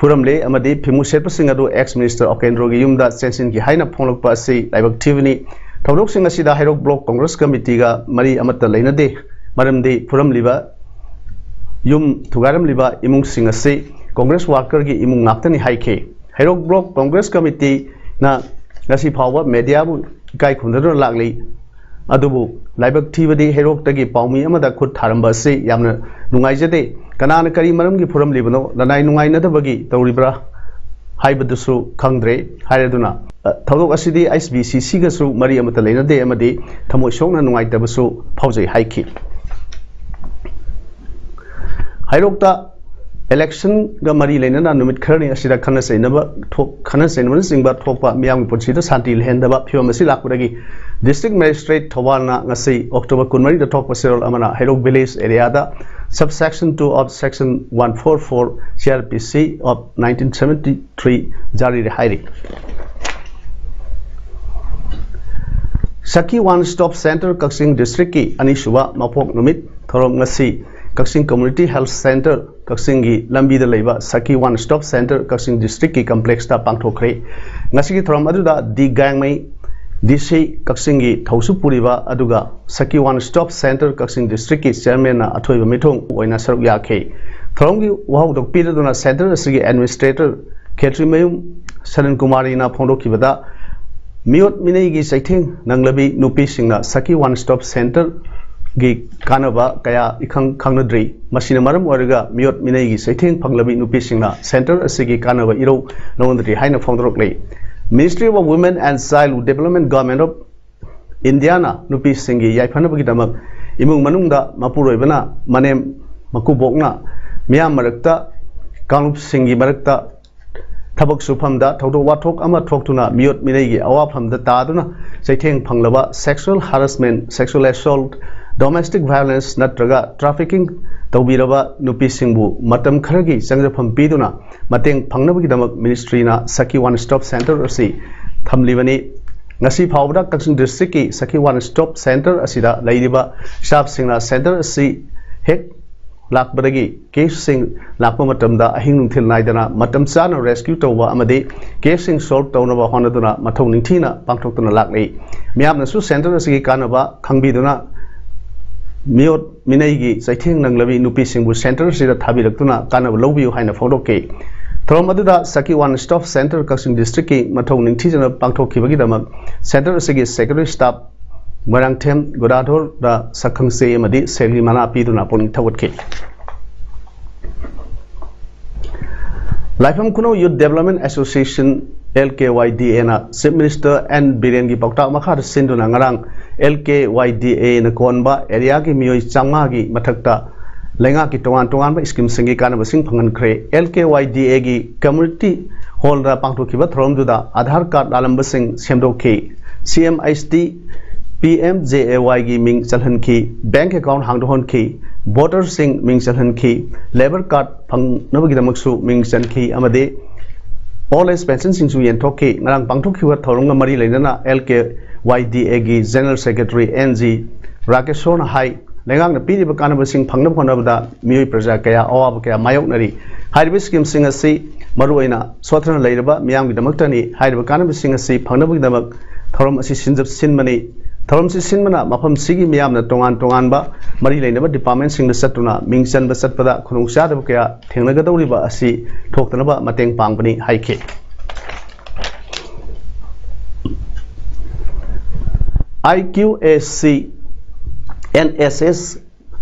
ꯐꯨꯔꯝꯂꯦ ꯑꯃꯗꯤ ꯐꯤꯃꯨ ꯁꯦꯠꯄꯁꯤꯡ ꯑꯗꯨ ꯑꯦꯛꯁ ꯃꯤꯅꯤꯁꯇꯔ ꯑꯣꯀꯦꯟꯗ꯭ꯔꯣꯒꯤ ꯌꯨꯝꯗ ꯆꯦꯟꯁꯤꯟꯈꯤ ꯍꯥꯏꯅ ꯐꯣꯡꯂꯛꯄ ꯑꯁꯤ ꯂꯥꯏꯕꯛ ꯊꯤꯕꯅꯤ꯫ ꯊꯧꯗꯣꯛꯁꯤꯡ ꯑꯁꯤꯗ ꯍꯩꯔꯣꯛ ꯕ꯭ꯂꯣꯛ ꯀꯣꯡꯒ꯭ꯔꯦꯁ ꯀꯃꯤꯇꯤꯒ ꯃꯔꯤ ꯑꯃꯠꯇ ꯂꯩꯅꯗꯦ, ꯃꯔꯝꯗꯤ ꯐꯨꯔꯝꯂꯤꯕ ꯌꯨꯝ ꯊꯨꯒꯥꯏꯔꯝꯂꯤꯕ ꯏꯃꯨꯡꯁꯤꯡ ꯑꯁꯤ ꯀꯣꯡꯒ꯭ꯔꯦꯁ ꯋꯥꯔꯀꯔꯒꯤ ꯏꯃꯨꯡ ꯉꯥꯛꯇꯅꯤ ꯍꯥꯏꯈꯤ꯫ ꯍꯩꯔꯣꯛ ꯕ꯭ꯂꯣꯛ ꯀꯣꯡꯒ꯭ꯔꯦꯁ ꯀꯃꯤꯇꯤꯅ ꯉꯁꯤ ꯐꯥꯎꯕ ꯃꯦꯗꯤꯌꯥꯕꯨ ꯏꯀꯥꯏ ꯈꯨꯝꯅꯗꯨꯅ ꯂꯥꯛꯂꯤ꯫ ꯑꯗꯨꯕꯨ ꯂꯥꯏꯕꯛ ꯊꯤꯕꯗꯤ ꯍꯩꯔꯣꯛꯇꯒꯤ ꯄꯥꯎꯃꯤ ꯑꯃꯗ ꯈꯨꯠ ꯊꯥꯔꯝꯕ ꯑꯁꯤ ꯌꯥꯝꯅ ꯅꯨꯡꯉꯥꯏꯖꯗꯦ꯫ ꯀꯅꯥꯅ ꯀꯔꯤ ꯃꯔꯝꯒꯤ ꯐꯨꯔꯝꯂꯤꯕꯅꯣ, ꯂꯅꯥꯏ ꯅꯨꯡꯉꯥꯏꯅꯗꯕꯒꯤ ꯇꯧꯔꯤꯕ꯭ꯔꯥ ꯍꯥꯏꯕꯗꯨꯁꯨ ꯈꯪꯗ꯭ꯔꯦ ꯍꯥꯏꯔꯗꯨꯅ, ꯑ, ꯊꯧꯗꯣꯛ ꯑꯁꯤꯗꯤ ꯑꯩꯆ ꯕꯤ ꯁꯤ ꯁꯤꯒꯁꯨ ꯃꯔꯤ ꯑꯃꯠꯇ ꯂꯩꯅꯗꯦ ꯑꯃꯗꯤ ꯊꯃꯣꯏ ꯁꯣꯛꯅ ꯅꯨꯡꯉꯥꯏꯇꯕꯁꯨ ꯐꯥꯎꯖꯩ ꯍꯥꯏꯈꯤ꯫ ꯍꯩꯔꯣꯛꯇ Election ꯒ ꯃꯔꯤ ꯂꯩꯅꯅ ꯅꯨꯃꯤꯠ ꯈꯔꯅꯤ ꯑꯁꯤꯗ ꯈꯠꯅ ꯆꯩꯅꯕ ꯊꯣꯛ-, ꯈꯠꯅ ꯆꯩꯅꯕꯅꯆꯤꯡꯕ ꯊꯣꯛꯄ, ꯃꯤꯌꯥꯝꯒꯤ ꯄꯨꯟꯁꯤꯗ ꯁꯥꯟꯇꯤ ꯂꯩꯍꯟꯗꯕ ꯐꯤꯕꯝ ꯑꯁꯤ ꯂꯥꯛꯄꯗꯒꯤ District Magistrate ꯊꯧꯕꯥꯜꯅ ꯉꯁꯤ October ꯀꯨꯟꯃꯔꯤꯗ ꯊꯣꯛꯄ ꯆꯦꯔꯣꯜ ꯑꯃꯅ ꯍꯩꯔꯣꯛ Village area the Subsection two of Section one four four C R P C of nineteen seventy three zari ꯍꯥꯏꯔꯤ꯫ Sakhi One Stop Center ꯀꯛꯆꯤꯡ District ꯀꯤ ꯑꯅꯤꯁꯨꯕ ꯃꯄꯣꯛ ꯅꯨꯃꯤꯠ ꯊꯧꯔꯝ ꯉꯁꯤ ꯀꯛꯆꯤꯡ Community Health Center ꯀꯛꯆꯤꯡꯒꯤ ꯂꯝꯕꯤꯗ ꯂꯩꯕ Sakhi One Stop Center ꯀꯛꯆꯤꯡ District ꯀꯤ complex ꯇ ꯄꯥꯡꯊꯣꯛꯈ꯭ꯔꯦ꯫ ꯉꯁꯤꯒꯤ ꯊꯧꯔꯝ ꯑꯗꯨꯗ ꯗꯤ ꯒꯥꯡꯃꯩ, D C ꯀꯛꯆꯤꯡꯒꯤ ꯊꯧꯁꯨ ꯄꯨꯔꯤꯕ, ꯑꯗꯨꯒ Sakhi One Stop Center ꯀꯛꯆꯤꯡ District ꯀꯤ Chairman ꯅ ꯑꯊꯣꯏꯕ ꯃꯤꯊꯨꯡ ꯑꯣꯏꯅ ꯁꯔꯨꯛ ꯌꯥꯈꯤ꯫ ꯊꯧꯔꯝꯒꯤ ꯋꯥꯍꯧꯗꯣꯛ ꯄꯤꯔꯗꯨꯅ Center ꯑꯁꯤꯒꯤ Administrator ꯈꯦꯇ꯭ꯔꯤꯃꯌꯨꯝ ꯁꯅꯟ ꯀꯨꯃꯥꯔꯤꯅ ꯐꯣꯡꯗꯣꯛꯈꯤꯕꯗ, ꯃꯤꯑꯣꯠ ꯃꯤꯅꯩꯒꯤ ꯆꯩꯊꯦꯡ ꯅꯪꯂꯕꯤ ꯅꯨꯄꯤꯁꯤꯡꯅ Sakhi One Stop Center ꯒꯤ ꯀꯥꯟꯅꯕ ꯀꯌꯥ ꯏꯈꯪ ꯈꯪꯅꯗ꯭ꯔꯤ꯫ ꯃꯁꯤꯅ ꯃꯔꯝ ꯑꯣꯏꯔꯒ ꯃꯤꯑꯣꯠ ꯃꯤꯅꯩꯒꯤ ꯆꯩꯊꯦꯡ ꯐꯪꯂꯕꯤ ꯅꯨꯄꯤꯁꯤꯡꯅ center ꯑꯁꯤꯒꯤ ꯀꯥꯟꯅꯕ ꯏꯔꯧ ꯂꯧꯅꯗ꯭ꯔꯤ ꯍꯥꯏꯅ ꯐꯣꯡꯗꯣꯔꯛꯂꯤ꯫ Ministry of Women and Child Development, Government of India ꯅ ꯅꯨꯄꯤꯁꯤꯡꯒꯤ ꯌꯥꯏꯐꯅꯕꯒꯤꯗꯃꯛ ꯏꯃꯨꯡ ꯃꯅꯨꯡꯗ ꯃꯄꯨꯔꯣꯏꯕꯅ, ꯃꯅꯦꯝ ꯃꯀꯨꯕꯣꯛꯅ ꯃꯤꯌꯥꯝ ꯃꯔꯛꯇ, ꯀꯥꯡꯂꯨꯞꯁꯤꯡꯒꯤ ꯃꯔꯛꯇ ꯊꯕꯛ ꯁꯨꯐꯝꯗ ꯊꯧꯗꯣꯛ ꯋꯥꯊꯣꯛ ꯑꯃ ꯊꯣꯛꯇꯨꯅ ꯃꯤꯑꯣꯠ ꯃꯤꯅꯩꯒꯤ ꯑꯋꯥꯐꯝꯗ ꯇꯥꯗꯨꯅ ꯆꯩꯊꯦꯡ ꯐꯪꯂꯕ, sexual harassment, sexual assault, domestic violence ꯅꯠꯇ꯭ꯔꯒ trafficking ꯇꯧꯕꯤꯔꯕ ꯅꯨꯄꯤꯁꯤꯡꯕꯨ ꯃꯇꯝ ꯈꯔꯒꯤ ꯆꯪꯖꯐꯝ ꯄꯤꯗꯨꯅ ꯃꯇꯦꯡ ꯐꯪꯅꯕꯒꯤꯗꯃꯛ Ministry ꯅ Sakhi One Stop Center ꯑꯁꯤ ꯊꯝꯂꯤꯕꯅꯤ꯫ ꯉꯁꯤ ꯐꯥꯎꯕꯗ ꯀꯛꯆꯤꯡ District ꯀꯤ Sakhi One Stop Center ꯑꯁꯤꯗ ꯂꯩꯔꯤꯕ staff ꯁꯤꯡꯅ center ꯑꯁꯤ ꯍꯦꯛ ꯂꯥꯛꯄꯗꯒꯤ case ꯁꯤꯡ ꯂꯥꯛꯄ ꯃꯇꯝꯗ ꯑꯍꯤꯡ ꯅꯨꯡꯊꯤꯜ ꯅꯥꯏꯗꯅ ꯃꯇꯝ ꯆꯥꯅ rescue ꯇꯧꯕ ꯑꯃꯗꯤ case ꯁꯤꯡ solve ꯇꯧꯅꯕ ꯍꯣꯠꯅꯗꯨꯅ ꯃꯊꯧ ꯅꯤꯡꯊꯤꯅ ꯄꯥꯡꯊꯣꯛꯇꯨꯅ ꯂꯥꯛꯂꯤ꯫ ꯃꯤꯌꯥꯝꯅꯁꯨ center ꯑꯁꯤꯒꯤ ꯀꯥꯟꯅꯕ ꯈꯪꯕꯤꯗꯨꯅ ꯃꯤꯑꯣꯠ ꯃꯤꯅꯩꯒꯤ ꯆꯩꯊꯦꯡ ꯅꯪꯂꯕꯤ ꯅꯨꯄꯤꯁꯤꯡꯕꯨ center ꯑꯁꯤꯗ ꯊꯥꯕꯤꯔꯛꯇꯨꯅ ꯀꯥꯟꯅꯕ ꯂꯧꯕꯤꯌꯨ ꯍꯥꯏꯅ ꯐꯣꯡꯗꯣꯛꯈꯤ꯫ ꯊꯧꯔꯝ ꯑꯗꯨꯗ Sakhi One Stop Center ꯀꯛꯆꯤꯡ District ꯀꯤ ꯃꯊꯧ ꯅꯤꯡꯊꯤꯖꯅ ꯄꯥꯡꯊꯣꯛꯈꯤꯕꯒꯤꯗꯃꯛ center ꯑꯁꯤꯒꯤ secretary staff ꯃꯣꯏꯔꯥꯡꯊꯦꯝ ꯒꯣꯗꯥꯙꯣꯔꯗ ꯁꯛꯈꯪꯆꯦ ꯑꯃꯗꯤ ꯁꯦꯜꯒꯤ ꯃꯅꯥ ꯄꯤꯗꯨꯅ ꯄꯨꯛꯅꯤꯡ ꯊꯧꯒꯠꯈꯤ꯫ ꯂꯥꯏꯐꯝ ꯈꯨꯅꯧ Youth Development Association, L K Y D A ꯅ Chief Minister N ꯕꯤꯔꯦꯟꯒꯤ ꯄꯥꯎꯇꯥꯛ ꯃꯈꯥꯗ ꯁꯤꯟꯗꯨꯅ ꯉꯔꯥꯡ L K Y D A ꯅ ꯀꯣꯟꯕ area ꯒꯤ ꯃꯤꯑꯣꯏ ꯆꯥꯝꯃꯉꯥꯒꯤ ꯃꯊꯛꯇ ꯂꯩꯉꯥꯛꯀꯤ ꯇꯣꯉꯥꯟ ꯇꯣꯉꯥꯟꯕ ꯁ꯭ꯀꯤꯝꯁꯤꯡꯒꯤ ꯀꯥꯟꯅꯕꯁꯤꯡ ꯐꯪꯍꯟꯈ꯭ꯔꯦ꯫ ꯑꯦꯜ ꯀꯦ ꯋꯥꯏ ꯗꯤ ꯑꯦꯒꯤ ꯀꯝꯃ꯭ꯌꯨꯅꯤꯇꯤ ꯍꯣꯜꯗ ꯄꯥꯡꯊꯣꯛꯈꯤꯕ ꯊꯧꯔꯝꯗꯨꯗ ꯑꯥꯙꯥꯔ ꯀꯥꯔꯗ ꯂꯥꯜꯂꯝꯕꯁꯤꯡ ꯁꯦꯝꯗꯣꯛꯈꯤ꯫ C M H T, P M J A ꯋꯥꯏꯒꯤ ꯃꯤꯡ ꯆꯜꯍꯟꯈꯤ꯫ Bank account ꯍꯥꯡꯗꯣꯛꯍꯟꯈꯤ꯫ ꯚꯣꯇꯔꯁꯤꯡ ꯃꯤꯡ ꯆꯜꯍꯟꯈꯤ꯫ ꯂꯦꯕꯔ ꯀꯥꯔꯗ ꯐꯪꯅꯕꯒꯤꯗꯃꯛꯁꯨ ꯃꯤꯡ ꯆꯟꯈꯤ ꯑꯃꯗꯤ ꯑꯣꯜ ꯑꯦꯖ ꯄꯦꯟꯁꯟꯁꯤꯡꯁꯨ ꯌꯦꯟꯊꯣꯛꯈꯤ꯫ ꯉꯔꯥꯡ ꯄꯥꯡꯊꯣꯛꯈꯤꯕ ꯊꯧꯔꯝꯒ ꯃꯔꯤ ꯂꯩꯅꯅ ꯑꯦꯜ ꯀꯦ ꯋꯥꯏ ꯗꯤ ꯑꯦꯒꯤ ꯖꯦꯅꯔꯦꯜ ꯁꯦꯀ꯭ꯔꯦꯇꯔꯤ ꯑꯦꯟ ꯖꯤ ꯔꯥꯀꯦꯁꯣꯔꯅ ꯍꯥꯏ, ꯂꯩꯉꯥꯛꯅ ꯄꯤꯔꯤꯕ ꯀꯥꯟꯅꯕꯁꯤꯡ ꯐꯪꯅꯕ ꯍꯣꯠꯅꯕꯗ ꯃꯤꯑꯣꯏ ꯄ꯭ꯔꯖꯥ ꯀꯌꯥ ꯑꯋꯥꯕ ꯀꯌꯥ ꯃꯥꯌꯣꯛꯅꯔꯤ꯫ ꯍꯥꯏꯔꯤꯕ ꯁ꯭ꯀꯤꯝꯁꯤꯡ ꯑꯁꯤ ꯃꯔꯨꯑꯣꯏꯅ ꯁꯣꯠꯊꯅ ꯂꯩꯔꯕ ꯃꯤꯌꯥꯝꯒꯤꯗꯃꯛꯇꯅꯤ꯫ ꯍꯥꯏꯔꯤꯕ ꯀꯥꯟꯅꯕꯁꯤꯡ ꯑꯁꯤ ꯐꯪꯅꯕꯒꯤꯗꯃꯛ ꯊꯧꯔꯝ ꯑꯁꯤ ꯁꯤꯟꯖꯞ-, ꯁꯤꯟꯕꯅꯤ꯫ ꯊꯧꯔꯝꯁꯤ ꯁꯤꯟꯕꯅ ꯃꯐꯝꯁꯤꯒꯤ ꯃꯤꯌꯥꯝꯅ ꯇꯣꯉꯥꯟ ꯇꯣꯉꯥꯟꯕ ꯃꯔꯤ ꯂꯩꯅꯕ ꯗꯤꯄꯥꯔꯠꯃꯦꯟꯁꯤꯡꯗ ꯆꯠꯇꯨꯅ ꯃꯤꯡ ꯆꯟꯕ ꯆꯠꯄꯗ ꯈꯨꯗꯣꯡꯆꯥꯗꯕ ꯀꯌꯥ ꯊꯦꯡꯅꯒꯗꯧꯔꯤꯕ ꯑꯁꯤ ꯊꯣꯛꯇꯅꯕ ꯃꯇꯦꯡ ꯄꯥꯡꯕꯅꯤ ꯍꯥꯏꯈꯤ꯫ ꯑꯥꯏ ꯀ꯭ꯌꯨ ꯑꯦ ꯁꯤ, ꯑꯦꯟ ꯑꯦꯁ ꯑꯦꯁ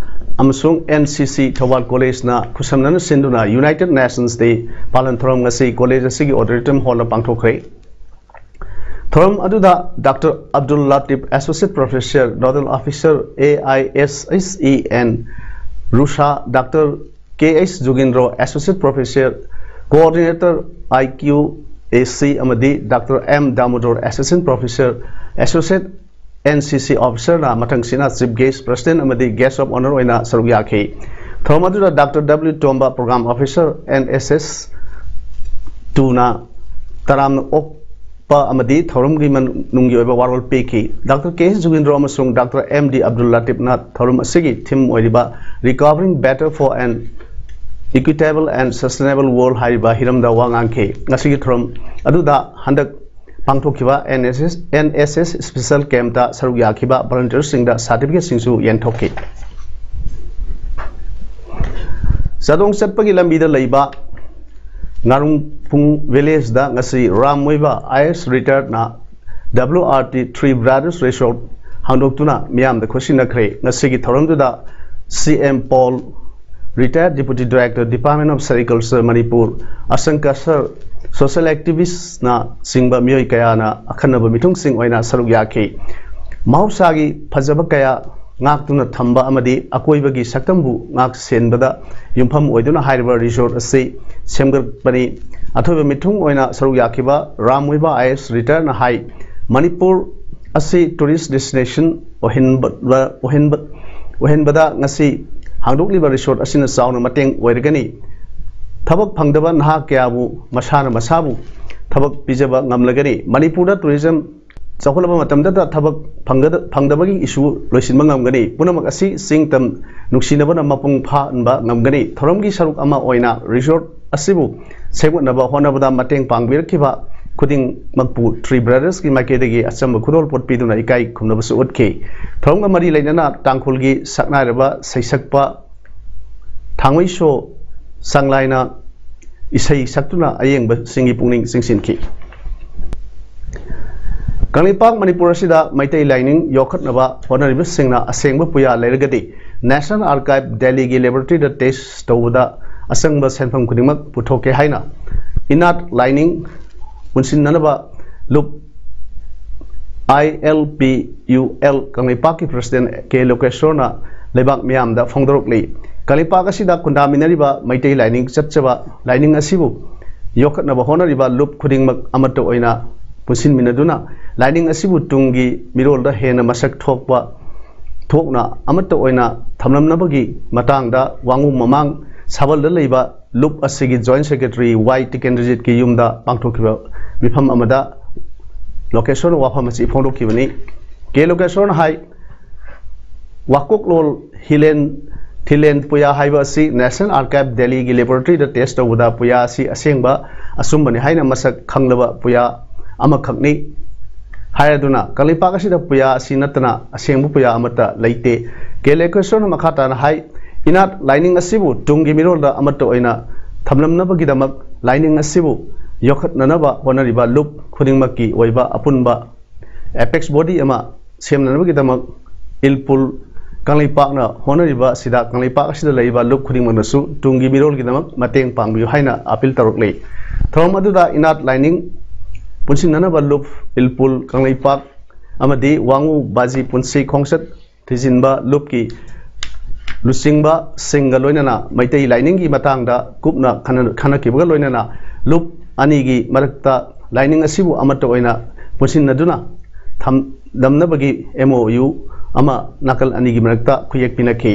ꯑꯃꯁꯨꯡ ꯑꯦꯟ ꯁꯤ ꯁꯤ ꯊꯧꯕꯥꯜ ꯀꯣꯂꯦꯖꯅ ꯈꯨꯠꯁꯝꯅꯅ ꯁꯤꯟꯗꯨꯅ ꯌꯨꯅꯥꯏꯇꯦꯗ ꯅꯦꯁꯟꯁ ꯗꯦ ꯄꯥꯂꯟ ꯊꯧꯔꯝ ꯉꯁꯤ ꯀꯣꯂꯦꯖ ꯑꯁꯤꯒꯤ ꯑꯣꯗꯤꯇꯣꯔꯤꯌꯝ ꯍꯣꯜꯗ ꯄꯥꯡꯊꯣꯛꯈ꯭ꯔꯦ꯫ ꯊꯧꯔꯝ ꯑꯗꯨꯗ doctor Abdul Latif, associate professor, nodal officer, A I S H E and RUSA, doctor K H Jugindro, associate professor, coordinator, I Q A C, ꯑꯃꯗꯤ doctor M Damodar, assistant professor, associate N C C ꯑꯣꯐꯤꯁꯔꯅ ꯃꯊꯪꯁꯤꯅ chief guest, president ꯑꯃꯗꯤ guest of honour ꯑꯣꯏꯅ ꯁꯔꯨꯛ ꯌꯥꯈꯤ꯫ ꯊꯧꯔꯝ ꯑꯗꯨꯗ doctor W Tomba, programme officer, N S S ꯇꯨꯅ ꯇꯔꯥꯝꯅ ꯑꯣꯛꯄ ꯑꯃꯗꯤ ꯊꯧꯔꯝꯒꯤ ꯃꯅꯨꯡꯒꯤ ꯑꯣꯏꯕ ꯋꯥꯔꯣꯜ ꯄꯤꯈꯤ꯫ ꯗꯥꯛꯇꯔ ꯀꯦ ꯑꯦꯁ ꯖꯨꯒꯤꯟꯗ꯭ꯔꯣ ꯑꯃꯁꯨꯡ ꯗꯥꯛꯇꯔ ꯑꯦꯝ ꯗꯤ ꯑꯕꯗꯨꯜ ꯂꯥꯇꯤꯐꯅ ꯊꯧꯔꯝ ꯑꯁꯤꯒꯤ ꯊꯤꯝ ꯑꯣꯏꯔꯤꯕ Recovering Better for an Equitable and Sustainable World ꯍꯥꯏꯔꯤꯕ ꯍꯤꯔꯝꯗ ꯋꯥ ꯉꯥꯡꯈꯤ꯫ ꯉꯁꯤꯒꯤ ꯊꯧꯔꯝ ꯑꯗꯨꯗ ꯍꯟꯗꯛ ꯄꯥꯡꯊꯣꯛꯈꯤꯕ N S S, N S S special ꯀꯦꯝꯞꯇ ꯁꯔꯨꯛ ꯌꯥꯈꯤꯕ ꯚꯣꯂꯨꯟꯇꯤꯌꯔꯁꯤꯡꯗ ꯁꯥꯔꯇꯤꯐꯤꯀꯦꯠꯁꯤꯡꯁꯨ ꯌꯦꯟꯊꯣꯛꯈꯤ꯫ ꯆꯥꯗꯣꯡ ꯆꯠꯄꯒꯤ ꯂꯝꯕꯤꯗ ꯂꯩꯕ ꯉꯥꯔꯨꯡꯄꯨꯡ ꯚꯤꯂꯦꯖꯗ ꯉꯁꯤ Ram Moiba I A S ꯔꯤꯇꯥꯌꯔꯗꯅ W R T three brothers resort ꯍꯥꯡꯗꯣꯛꯇꯨꯅ ꯃꯤꯌꯥꯝꯗ ꯈꯨꯠꯁꯤꯟꯅꯈ꯭ꯔꯦ꯫ ꯉꯁꯤꯒꯤ ꯊꯧꯔꯝꯗꯨꯗ ꯁꯤ ꯑꯦꯝ ꯄꯣꯜ, ꯔꯤꯇꯥꯌꯔꯗ deputy director, department of sericulture, Manipur, ꯑꯁꯪꯀ ꯁꯔ, ꯁꯣꯁꯤꯌꯦꯜ ꯑꯦꯛꯇꯤꯚꯤꯁꯅꯆꯤꯡꯕ ꯃꯤꯑꯣꯏ ꯀꯌꯥꯅ ꯑꯈꯟꯅꯕ ꯃꯤꯊꯨꯡꯁꯤꯡ ꯑꯣꯏꯅ ꯁꯔꯨꯛ ꯌꯥꯈꯤ꯫ ꯃꯍꯧꯁꯥꯒꯤ ꯐꯖꯕ ꯀꯌꯥ ꯉꯥꯛꯇꯨꯅ ꯊꯝꯕ ꯑꯃꯗꯤ ꯑꯀꯣꯏꯕꯒꯤ ꯁꯛꯇꯝꯕꯨ ꯉꯥꯛ ꯁꯦꯟꯕꯗ ꯌꯨꯝꯐꯝ ꯑꯣꯏꯗꯨꯅ ꯍꯥꯏꯔꯤꯕ ꯔꯤꯁꯣꯔꯠ ꯑꯁꯤ ꯁꯦꯝꯒꯠꯄꯅꯤ꯫ ꯑꯊꯣꯏꯕ ꯃꯤꯊꯨꯡ ꯑꯣꯏꯅ ꯁꯔꯨꯛ ꯌꯥꯈꯤꯕ ꯔꯥꯝ ꯃꯣꯏꯕꯥ ꯑꯥꯏ ꯑꯦꯁ ꯔꯤꯇꯥꯌꯔꯅ ꯍꯥꯏ, ꯃꯅꯤꯄꯨꯔ ꯑꯁꯤ ꯇꯨꯔꯤꯁ ꯗꯦꯁꯇꯤꯅꯦꯁꯟ ꯑꯣꯏꯍꯟꯕ-, ꯑꯣꯏꯍꯟꯕ-, ꯑꯣꯏꯍꯟꯕꯗ ꯉꯁꯤ ꯍꯥꯡꯗꯣꯛꯂꯤꯕ ꯔꯤꯁꯣꯔꯠ ꯑꯁꯤꯅ ꯆꯥꯎꯅ ꯃꯇꯦꯡ ꯑꯣꯏꯔꯒꯅꯤ꯫ ꯊꯕꯛ ꯐꯪꯗꯕ ꯅꯍꯥ ꯀꯌꯥꯕꯨ ꯃꯁꯥꯅ ꯃꯁꯥꯕꯨ ꯊꯕꯛ ꯄꯤꯖꯕ ꯉꯝꯂꯒꯅꯤ꯫ ꯃꯅꯤꯄꯨꯔꯗ ꯇꯨꯔꯤꯖꯝ ꯆꯥꯎꯈꯠꯂꯕ ꯃꯇꯝꯗꯇ ꯊꯕꯛ ꯐꯪꯒꯗ-, ꯐꯪꯗꯕꯒꯤ ꯏꯁꯨ ꯂꯣꯏꯁꯤꯟꯕ ꯉꯝꯒꯅꯤ꯫ ꯄꯨꯝꯅꯃꯛ ꯑꯁꯤ ꯆꯤꯡ ꯇꯝ ꯅꯨꯡꯁꯤꯅꯕꯅ ꯃꯄꯨꯡ ꯐꯥꯍꯟꯕ ꯉꯝꯒꯅꯤ꯫ ꯊꯧꯔꯝꯒꯤ ꯁꯔꯨꯛ ꯑꯃ ꯑꯣꯏꯅ ꯔꯤꯁꯣꯔꯠ ꯑꯁꯤꯕꯨ ꯁꯦꯝꯒꯠꯅꯕ ꯍꯣꯠꯅꯕꯗ ꯃꯇꯦꯡ ꯄꯥꯡꯕꯤꯔꯛꯈꯤꯕ ꯈꯨꯗꯤꯡꯃꯛꯄꯨ ꯊ꯭ꯔꯤ ꯕ꯭ꯔꯗꯔꯁꯀꯤ ꯃꯥꯏꯀꯩꯗꯒꯤ ꯑꯆꯝꯕ ꯈꯨꯗꯣꯜꯄꯣꯠ ꯄꯤꯗꯨꯅ ꯏꯀꯥꯏ ꯈꯨꯝꯅꯕꯁꯨ ꯎꯠꯈꯤ꯫ ꯊꯧꯔꯝꯒ ꯃꯔꯤ ꯂꯩꯅꯅ ꯇꯥꯡꯈꯨꯜꯒꯤ ꯁꯛꯅꯥꯏꯔꯕ ꯁꯩꯁꯛꯄ ꯊꯥꯡꯃꯩꯁꯣ ꯁꯪꯂꯥꯏꯅ ꯏꯁꯩ ꯁꯛꯇꯨꯅ ꯑꯌꯦꯡꯕꯁꯤꯡꯒꯤ ꯄꯨꯛꯅꯤꯡ ꯆꯤꯡꯁꯤꯟꯈꯤ꯫ ꯀꯪꯂꯩꯄꯥꯛ ꯃꯅꯤꯄꯨꯔ ꯑꯁꯤꯗ ꯃꯩꯇꯩ ꯂꯥꯏꯅꯤꯡ ꯌꯣꯛꯈꯠꯅꯕ ꯍꯣꯠꯅꯔꯤꯕꯁꯤꯡꯅ ꯑꯁꯦꯡꯕ ꯄꯨꯌꯥ ꯂꯩꯔꯒꯗꯤ National Archive ꯗꯦꯜꯂꯤꯒꯤ ꯂꯦꯕꯣꯔꯦꯇꯔꯤꯗ ꯇꯦꯁ ꯇꯧꯕꯗ ꯑꯆꯪꯕ ꯁꯦꯟꯐꯝ ꯈꯨꯗꯤꯡꯃꯛ ꯄꯨꯊꯣꯛꯀꯦ ꯍꯥꯏꯅ ꯏꯅꯥꯠ ꯂꯥꯏꯅꯤꯡ ꯄꯨꯟꯁꯤꯟꯅꯅꯕ ꯂꯨꯞ, I L P U L, ꯀꯪꯂꯩꯄꯥꯛꯀꯤ ꯄ꯭ꯔꯁꯤꯗꯦꯟ ꯀꯦ ꯂꯣꯀꯦꯁꯣꯔꯅ ꯂꯩꯕꯥꯛ ꯃꯤꯌꯥꯝꯗ ꯐꯣꯡꯗꯣꯔꯛꯂꯤ꯫ ꯀꯪꯂꯩꯄꯥꯛ ꯑꯁꯤꯗ ꯈꯨꯟꯗꯥꯃꯤꯟꯅꯔꯤꯕ ꯃꯩꯇꯩ ꯂꯥꯏꯅꯤꯡ ꯆꯠꯆꯕ ꯂꯥꯏꯅꯤꯡ ꯑꯁꯤꯕꯨ ꯌꯣꯛꯈꯠꯅꯕ ꯍꯣꯠꯅꯔꯤꯕ ꯂꯨꯞ ꯈꯨꯗꯤꯡꯃꯛ ꯑꯃꯠꯇ ꯑꯣꯏꯅ ꯄꯨꯟꯁꯤꯟꯃꯤꯟꯅꯗꯨꯅ ꯂꯥꯏꯅꯤꯡ ꯑꯁꯤꯕꯨ ꯇꯨꯡꯒꯤ ꯃꯤꯔꯣꯜꯗ ꯍꯦꯟꯅ ꯃꯁꯛ ꯊꯣꯛꯄ ꯊꯣꯛꯅ ꯑꯃꯠꯇ ꯑꯣꯏꯅ ꯊꯝꯂꯝꯅꯕꯒꯤ ꯃꯇꯥꯡꯗ ꯋꯥꯉꯨ ꯃꯃꯥꯡ ꯁꯥꯕꯜꯗ ꯂꯩꯕ ꯂꯨꯞ ꯑꯁꯤꯒꯤ ꯖꯣꯏꯟ ꯁꯦꯀ꯭ꯔꯦꯇꯔꯤ ꯋꯥꯏ ꯇꯤꯀꯦꯟꯗ꯭ꯔꯖꯤꯠꯀꯤ ꯌꯨꯝꯗ ꯄꯥꯡꯊꯣꯛꯈꯤꯕ ꯃꯤꯐꯝ ꯑꯃꯗ ꯂꯣꯀꯦꯁꯣꯔꯅ ꯋꯥꯐꯝ ꯑꯁꯤ ꯐꯣꯡꯗꯣꯛꯈꯤꯕꯅꯤ꯫ ꯀꯦ ꯂꯣꯀꯦꯁꯣꯔꯅ ꯍꯥꯏ, ꯋꯥꯀꯣꯛꯂꯣꯟ ꯍꯤꯂꯦꯟ ꯊꯤꯂꯦꯟ ꯄꯨꯌꯥ ꯍꯥꯏꯕ ꯑꯁꯤ National Archive ꯗꯦꯜꯂꯤꯒꯤ ꯂꯦꯕꯣꯔꯦꯇꯔꯤꯗ ꯇꯦꯁ ꯇꯧꯕꯗ ꯄꯨꯌꯥ ꯑꯁꯤ ꯑꯁꯦꯡꯕ ꯑꯆꯨꯝꯕꯅꯤ ꯍꯥꯏꯅ ꯃꯁꯛ ꯈꯪꯂꯕ ꯄꯨꯌꯥ ꯑꯃꯈꯛꯅꯤ ꯍꯥꯏꯔꯗꯨꯅ ꯀꯪꯂꯩꯄꯥꯛ ꯑꯁꯤꯗ ꯄꯨꯌꯥ ꯑꯁꯤ ꯅꯠꯇꯅ ꯑꯁꯦꯡꯕ ꯄꯨꯌꯥ ꯑꯃꯠꯇ ꯂꯩꯇꯦ꯫ ꯀꯦ ꯂꯣꯀꯦꯁꯣꯔꯅ ꯃꯈꯥ ꯇꯥꯅ ꯍꯥꯏ, ꯏꯅꯥꯠ ꯂꯥꯏꯅꯤꯡ ꯑꯁꯤꯕꯨ ꯇꯨꯡꯒꯤ ꯃꯤꯔꯣꯜꯗ ꯑꯃꯠꯇ ꯑꯣꯏꯅ ꯊꯝꯂꯝꯅꯕꯒꯤꯗꯃꯛ ꯂꯥꯏꯅꯤꯡ ꯑꯁꯤꯕꯨ ꯌꯣꯛꯈꯠꯅꯅꯕ ꯍꯣꯠꯅꯔꯤꯕ ꯂꯨꯞ ꯈꯨꯗꯤꯡꯃꯛꯀꯤ ꯑꯣꯏꯕ ꯑꯄꯨꯟꯕ ꯑꯦꯄꯦꯛꯁ ꯕꯣꯗꯤ ꯑꯃ ꯁꯦꯝꯅꯅꯕꯒꯤꯗꯃꯛ ꯏꯜꯄꯨꯜ ꯀꯪꯂꯩꯄꯥꯛꯅ ꯍꯣꯠꯅꯔꯤꯕ ꯑꯁꯤꯗ ꯀꯪꯂꯩꯄꯥꯛ ꯑꯁꯤꯗ ꯂꯩꯔꯤꯕ ꯂꯨꯞ ꯈꯨꯗꯤꯡꯃꯛꯅꯁꯨ ꯇꯨꯡꯒꯤ ꯃꯤꯔꯣꯜꯒꯤꯗꯃꯛ ꯃꯇꯦꯡ ꯄꯥꯡꯕꯤꯌꯨ ꯍꯥꯏꯅ ꯑꯄꯤꯜ ꯇꯧꯔꯛꯂꯤ꯫ ꯊꯧꯔꯝ ꯑꯗꯨꯗ ꯏꯅꯥꯠ ꯂꯥꯏꯅꯤꯡ ꯄꯨꯟꯁꯤꯟꯅꯅꯕ ꯂꯨꯞ, ꯏꯜꯄꯨꯜ ꯀꯪꯂꯩꯄꯥꯛ ꯑꯃꯗꯤ ꯋꯥꯉꯨ ꯕꯥꯖꯤ ꯄꯨꯟꯁꯤ ꯈꯣꯡꯆꯠ ꯊꯤꯖꯤꯟꯕ ꯂꯨꯞꯀꯤ ꯂꯨꯆꯤꯡꯕꯁꯤꯡꯒ ꯂꯣꯏꯅꯅ ꯃꯩꯇꯩ ꯂꯥꯏꯅꯤꯡꯒꯤ ꯃꯇꯥꯡꯗ ꯀꯨꯞꯅ ꯈꯟꯅ- ꯈꯟꯅꯈꯤꯕꯒ ꯂꯣꯏꯅꯅ ꯂꯨꯞ ꯑꯅꯤꯒꯤ ꯃꯔꯛꯇ ꯂꯥꯏꯅꯤꯡ ꯑꯁꯤꯕꯨ ꯑꯃꯠꯇ ꯑꯣꯏꯅ ꯄꯨꯟꯁꯤꯟꯅꯗꯨꯅ ꯊꯝꯂꯝꯅꯕꯒꯤ M O U ꯑꯃ ꯅꯥꯀꯜ ꯑꯅꯤꯒꯤ ꯃꯔꯛꯇ ꯈꯨꯌꯦꯛ ꯄꯤꯅꯈꯤ꯫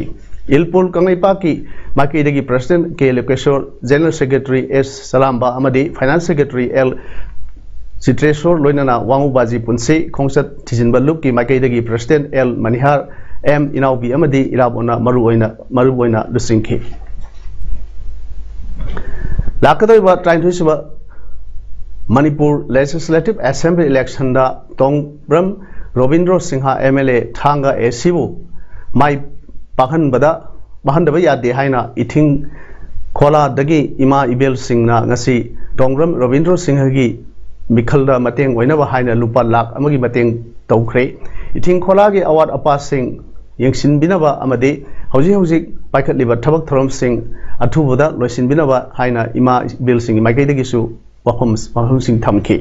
ꯏꯜꯄꯣꯜ ꯀꯪꯂꯩꯄꯥꯛꯀꯤ ꯃꯥꯏꯀꯩꯗꯒꯤ President K ꯂꯣꯀꯦꯁꯣꯔ, General Secretary S ꯁꯂꯥꯝꯕ ꯑꯃꯗꯤ Finance Secretary L ꯆꯤꯇ꯭ꯔꯦꯁꯣꯔ ꯂꯣꯏꯅꯅ ꯋꯥꯉꯨ ꯕꯥꯖꯤ ꯄꯨꯟꯁꯤ ꯈꯣꯡꯆꯠ ꯊꯤꯖꯤꯟꯕ ꯂꯨꯞꯀꯤ ꯃꯥꯏꯀꯩꯗꯒꯤ President L ꯃꯅꯤꯍꯥꯔ, M ꯏꯅꯥꯎꯕꯤ ꯑꯃꯗꯤ ꯏꯔꯥꯕꯣꯠꯅ ꯃꯔꯨꯑꯣꯏꯅ ꯃꯔꯨꯑꯣꯏꯅ ꯂꯨꯆꯤꯡꯈꯤ꯫ ꯂꯥꯛꯀꯗꯧꯔꯤꯕ ꯇꯔꯥꯅꯤꯊꯣꯏꯁꯨꯕ Manipur Legislative Assembly election the Tongbram Robindro Singh M L A ꯊꯥꯡꯒ A C ꯕꯨ ꯃꯥꯏ ꯄꯥꯛꯍꯟꯕꯗ ꯄꯥꯛꯍꯟꯗꯕ ꯌꯥꯗꯦ ꯍꯥꯏꯅ ꯏꯊꯤꯡ ꯈꯣꯂꯥꯗꯒꯤ ꯏꯃꯥ ꯏꯕꯦꯜꯁꯤꯡꯅ ꯉꯁꯤ ꯇꯣꯡꯕ꯭ꯔꯝ ꯔꯣꯕꯤꯟꯗ꯭ꯔꯣ ꯁꯤꯡꯍꯒꯤ ꯃꯤꯈꯜꯗ ꯃꯇꯦꯡ ꯑꯣꯏꯅꯕ ꯍꯥꯏꯅ ꯂꯨꯄꯥ ꯂꯥꯈ ꯑꯃꯒꯤ ꯃꯇꯦꯡ ꯇꯧꯈ꯭ꯔꯦ꯫ ꯏꯊꯤꯡ ꯈꯣꯂꯥꯒꯤ ꯑꯋꯥꯠ ꯑꯄꯥꯁꯤꯡ ꯌꯦꯡꯁꯤꯟꯕꯤꯅꯕ ꯑꯃꯗꯤ ꯍꯧꯖꯤꯛ ꯍꯧꯖꯤꯛ ꯄꯥꯏꯈꯠꯂꯤꯕ ꯊꯕꯛ ꯊꯧꯔꯝꯁꯤꯡ ꯑꯊꯨꯕꯗ ꯂꯣꯏꯁꯤꯟꯕꯤꯅꯕ ꯍꯥꯏꯅ ꯏꯃꯥ ꯏꯕꯦꯜꯁꯤꯡꯒꯤ ꯃꯥꯏꯀꯩꯗꯒꯤꯁꯨ ꯋꯥꯐꯝ ꯋꯥꯐꯝꯁꯤꯡ ꯊꯝꯈꯤ꯫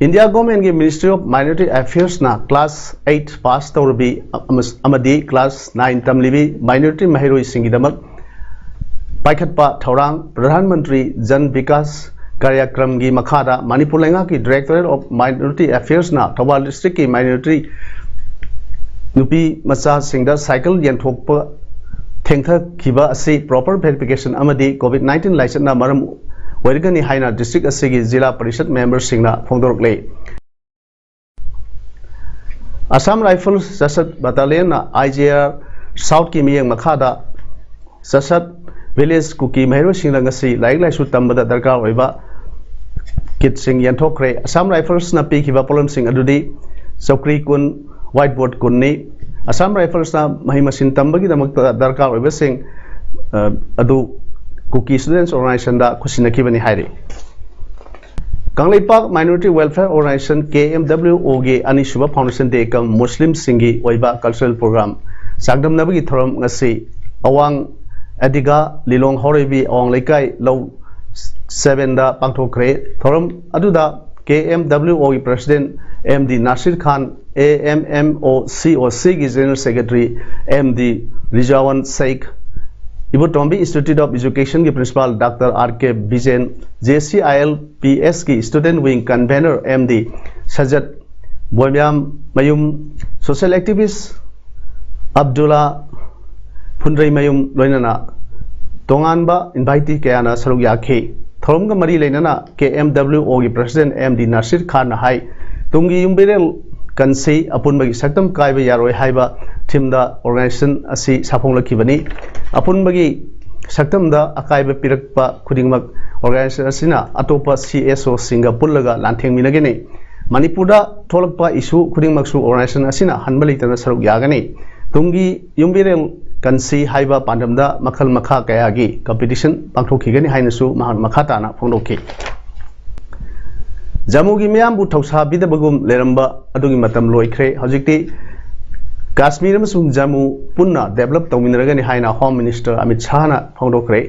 ꯏꯟꯗꯤꯌꯥ ꯒꯣꯔꯃꯦꯟꯒꯤ Ministry of Minority Affairs ꯅ class eight pass ꯇꯧꯔꯕꯤ ꯑꯃ- ꯑꯃꯗꯤ class nine ꯇꯝꯂꯤꯕꯤ minority ꯃꯍꯩꯔꯣꯏꯁꯤꯡꯒꯤꯗꯃꯛ ꯄꯥꯏꯈꯠꯄ ꯊꯧꯔꯥꯡ ꯄ꯭ꯔꯙꯥꯟ ꯃꯟꯇ꯭ꯔꯤ ꯖꯟ ꯕꯤꯀꯥꯁ ꯀꯥꯔꯌꯀ꯭ꯔꯝꯒꯤ ꯃꯈꯥꯗ ꯃꯅꯤꯄꯨꯔ ꯂꯩꯉꯥꯛꯀꯤ Directorate of Minority Affairs ꯅ ꯊꯧꯕꯥꯜ district ꯀꯤ minority ꯅꯨꯄꯤ ꯃꯆꯥꯁꯤꯡꯗ ꯁꯥꯏꯀꯜ ꯌꯦꯟꯊꯣꯛꯄ ꯊꯦꯡꯊꯈꯤꯕ ꯑꯁꯤ proper verification ꯑꯃꯗꯤ COVID nineteen ꯂꯥꯏꯆꯠꯅ ꯃꯔꯝ ꯑꯣꯏꯔꯒꯅꯤ ꯍꯥꯏꯅ district ꯑꯁꯤꯒꯤ ꯖꯤꯂꯥ ꯄꯔꯤꯁꯠ member ꯁꯤꯡꯅ ꯐꯣꯡꯗꯣꯔꯛꯂꯦ꯫ Assam Rifles ꯆꯁꯠ Battalion ꯅ I G R South ꯀꯤ ꯃꯤꯠꯌꯦꯡ ꯃꯈꯥꯗ ꯆꯁꯠ village ꯀꯨꯀꯤ ꯃꯍꯩꯔꯣꯏꯁꯤꯡꯅ ꯉꯁꯤ ꯂꯥꯏꯔꯤꯛ ꯂꯥꯏꯁꯨ ꯇꯝꯕꯗ ꯗꯔꯀꯥꯔ ꯑꯣꯏꯕ kit ꯁꯤꯡ ꯌꯦꯟꯊꯣꯛꯈ꯭ꯔꯦ꯫ Assam Rifles ꯅ ꯄꯤꯈꯤꯕ ꯄꯣꯠꯂꯝꯁꯤꯡ ꯑꯗꯨꯗꯤ ꯆꯧꯀ꯭ꯔꯤ ꯀꯨꯟ, whiteboard ꯀꯨꯟꯅꯤ꯫ Assam Rifles ꯅ ꯃꯍꯩ ꯃꯁꯤꯡ ꯇꯝꯕꯒꯤꯗꯃꯛꯇ ꯗꯔꯀꯥꯔ ꯑꯣꯏꯕꯁꯤꯡ, ꯑ, ꯑꯗꯨ ꯀꯨꯀꯤ Students Organisation ꯗ ꯈꯨꯠꯁꯤꯟꯅꯈꯤꯕꯅꯤ ꯍꯥꯏꯔꯤ꯫ Kangleipak Minority Welfare Organisation, K M W O ꯒꯤ ꯑꯅꯤꯁꯨꯕ Foundation Day cum ꯃꯨꯁꯂꯤꯝꯁꯤꯡꯒꯤ ꯑꯣꯏꯕ cultural program ꯆꯥꯡꯗꯝꯅꯕꯒꯤ ꯊꯧꯔꯝ ꯉꯁꯤ ꯑꯋꯥꯡ ꯑꯗꯤꯒꯥ ꯂꯤꯂꯣꯡ ꯍꯥꯎꯔꯩꯕꯤ ꯑꯋꯥꯡ ꯂꯩꯀꯥꯏ ꯂꯧ seven ꯗ ꯄꯥꯡꯊꯣꯛꯈ꯭ꯔꯦ꯫ ꯊꯧꯔꯝ ꯑꯗꯨꯗ K M W O ꯒꯤ President M D Nasir Khan, A M M O C O ꯁꯤꯒꯤ general secretary M D Rizwan Sheikh, Ibotombi institute of ꯏꯖꯨꯀꯦꯁꯟꯒꯤ principal doctor R K Bijen, J C I L P ꯑꯦꯁꯀꯤ student wing convener M D Sajat ꯕꯣꯏꯃꯌꯥꯝ ꯃꯌꯨꯝ, social ꯑꯦꯛꯇꯤꯚꯤꯁ Abdulla ꯐꯨꯟꯗ꯭ꯔꯩꯃꯌꯨꯝ ꯂꯣꯏꯅꯅ ꯇꯣꯉꯥꯟꯕ ꯏꯟꯚꯥꯏꯇꯤ ꯀꯌꯥꯅ ꯁꯔꯨꯛ ꯌꯥꯈꯤ꯫ ꯊꯧꯔꯝꯒ ꯃꯔꯤ ꯂꯩꯅꯅ ꯀꯦ ꯑꯦꯝ ꯗꯕ꯭ꯂꯤꯎ ꯑꯣꯒꯤ ꯄ꯭ꯔꯁꯤꯗꯦꯟꯠ ꯑꯦꯝ ꯗꯤ ꯅꯥꯁꯤꯔ ꯈꯥꯟꯅ ꯍꯥꯏ, ꯇꯨꯡꯒꯤ ꯌꯨꯝꯕꯤꯔꯦꯜ ꯀꯟꯁꯤ ꯑꯄꯨꯟꯕꯒꯤ ꯁꯛꯇꯝ ꯀꯥꯏꯕ ꯌꯥꯔꯣꯏ ꯍꯥꯏꯕ ꯊꯤꯝꯗ ꯑꯣꯔꯒꯅꯥꯏꯖꯦꯁꯟ ꯑꯁꯤ ꯁꯥꯐꯣꯡꯂꯛꯈꯤꯕꯅꯤ꯫ ꯑꯄꯨꯟꯕꯒꯤ ꯁꯛꯇꯝꯗ ꯑꯀꯥꯏꯕ ꯄꯤꯔꯛꯄ ꯈꯨꯗꯤꯡꯃꯛ ꯑꯣꯔꯒꯅꯥꯏꯖꯦꯁꯟ ꯑꯁꯤꯅ ꯑꯇꯣꯞꯄ ꯁꯤ ꯑꯦꯁ ꯑꯣꯁꯤꯡꯒ ꯄꯨꯜꯂꯒ ꯂꯥꯟꯊꯦꯡꯃꯤꯟꯅꯒꯅꯤ꯫ ꯃꯅꯤꯄꯨꯔꯗ ꯊꯣꯛꯂꯛꯄ ꯏꯁꯨ ꯈꯨꯗꯤꯡꯃꯛꯁꯨ ꯑꯣꯔꯒꯅꯥꯏꯖꯦꯁꯟ ꯑꯁꯤꯅ ꯍꯟꯕ ꯂꯩꯇꯅ ꯁꯔꯨꯛ ꯌꯥꯒꯅꯤ꯫ ꯇꯨꯡꯒꯤ ꯌꯨꯝꯕꯤꯔꯦꯜ ꯀꯟꯁꯤ ꯍꯥꯏꯕ ꯄꯥꯟꯗꯝꯗ ꯃꯈꯜ ꯃꯈꯥ ꯀꯌꯥꯒꯤ ꯀꯝꯄꯤꯇꯤꯁꯟ ꯄꯥꯡꯊꯣꯛꯈꯤꯒꯅꯤ ꯍꯥꯏꯅꯁꯨ ꯃꯍꯥꯛ ꯃꯈꯥ ꯇꯥꯅ ꯐꯣꯡꯗꯣꯛꯈꯤ꯫ ꯖꯝꯃꯨꯒꯤ ꯃꯤꯌꯥꯝꯕꯨ ꯊꯧꯁꯥꯕꯤꯗꯕꯒꯨꯝ ꯂꯩꯔꯝꯕ ꯑꯗꯨꯒꯤ ꯃꯇꯝ ꯂꯣꯏꯈ꯭ꯔꯦ꯫ ꯍꯧꯖꯤꯛꯇꯤ ꯀꯥꯁꯃꯤꯔ ꯑꯃꯁꯨꯡ ꯖꯝꯃꯨ ꯄꯨꯟꯅ ꯗꯦꯕꯂꯞ ꯇꯧꯃꯤꯟꯅꯔꯒꯅꯤ ꯍꯥꯏꯅ ꯍꯣꯝ ꯃꯤꯅꯤꯁꯇꯔ ꯑꯃꯤꯠ ꯁꯥꯍꯅ ꯐꯣꯡꯗꯣꯛꯈ꯭ꯔꯦ꯫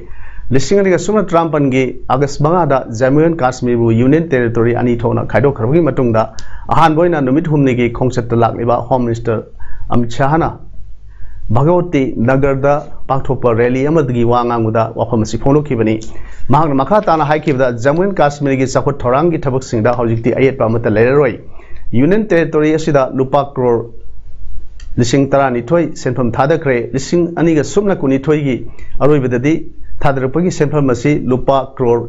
ꯂꯤꯁꯤꯡ ꯑꯅꯤꯒ ꯁꯨꯞꯅ ꯇꯔꯥꯃꯥꯄꯟꯒꯤ ꯑꯥꯒꯁ ꯃꯉꯥꯗ ꯖꯝꯃꯨ ꯑꯦꯟ ꯀꯥꯁꯃꯤꯔꯕꯨ ꯌꯨꯅꯤꯌꯟ ꯇꯦꯔꯤꯇꯣꯔꯤ ꯑꯅꯤ ꯊꯣꯛꯅ ꯈꯥꯏꯗꯣꯛꯈ꯭ꯔꯕꯒꯤ ꯃꯇꯨꯡꯗ ꯑꯍꯥꯟꯕ ꯑꯣꯏꯅ ꯅꯨꯃꯤꯠ ꯍꯨꯝꯅꯤꯒꯤ ꯈꯣꯡꯆꯠꯇ ꯂꯥꯛꯂꯤꯕ ꯍꯣꯝ ꯃꯤꯅꯤꯁꯇꯔ ꯑꯃꯤꯠ ꯁꯥꯍꯅ ꯚꯒꯋꯇꯤ ꯅꯒꯔꯗ ꯄꯥꯡꯊꯣꯛꯄ ꯔꯦꯂꯤ ꯑꯃꯗꯒꯤ ꯋꯥ ꯉꯥꯡꯕꯗ ꯋꯥꯐꯝ ꯑꯁꯤ ꯐꯣꯡꯗꯣꯛꯈꯤꯕꯅꯤ꯫ ꯃꯍꯥꯛꯅ ꯃꯈꯥ ꯇꯥꯅ ꯍꯥꯏꯈꯤꯕꯗ, ꯖꯝꯃꯨ ꯑꯦꯟ ꯀꯥꯁꯃꯤꯔꯒꯤ ꯆꯥꯎꯈꯠ ꯊꯧꯔꯥꯡꯒꯤ ꯊꯕꯛꯁꯤꯡꯗ ꯍꯧꯖꯤꯛꯇꯤ ꯑꯌꯦꯠꯄ ꯑꯃꯠꯇ ꯂꯩꯔꯔꯣꯏ꯫ ꯌꯨꯅꯤꯌꯟ ꯇꯦꯔꯤꯇꯣꯔꯤ ꯑꯁꯤꯗ ꯂꯨꯄꯥ ꯀ꯭ꯔꯣꯔ ꯂꯤꯁꯤꯡ ꯇꯔꯥꯅꯤꯊꯣꯏ ꯁꯦꯟꯐꯝ ꯊꯥꯗꯈ꯭ꯔꯦ꯫ ꯂꯤꯁꯤꯡ ꯑꯅꯤꯒ ꯁꯨꯞꯅ ꯀꯨꯟꯅꯤꯊꯣꯏꯒꯤ ꯑꯔꯣꯏꯕꯗꯗꯤ ꯊꯥꯗꯔꯛꯄꯒꯤ ꯁꯦꯟꯐꯝ ꯑꯁꯤ ꯂꯨꯄꯥ ꯀ꯭ꯔꯣꯔ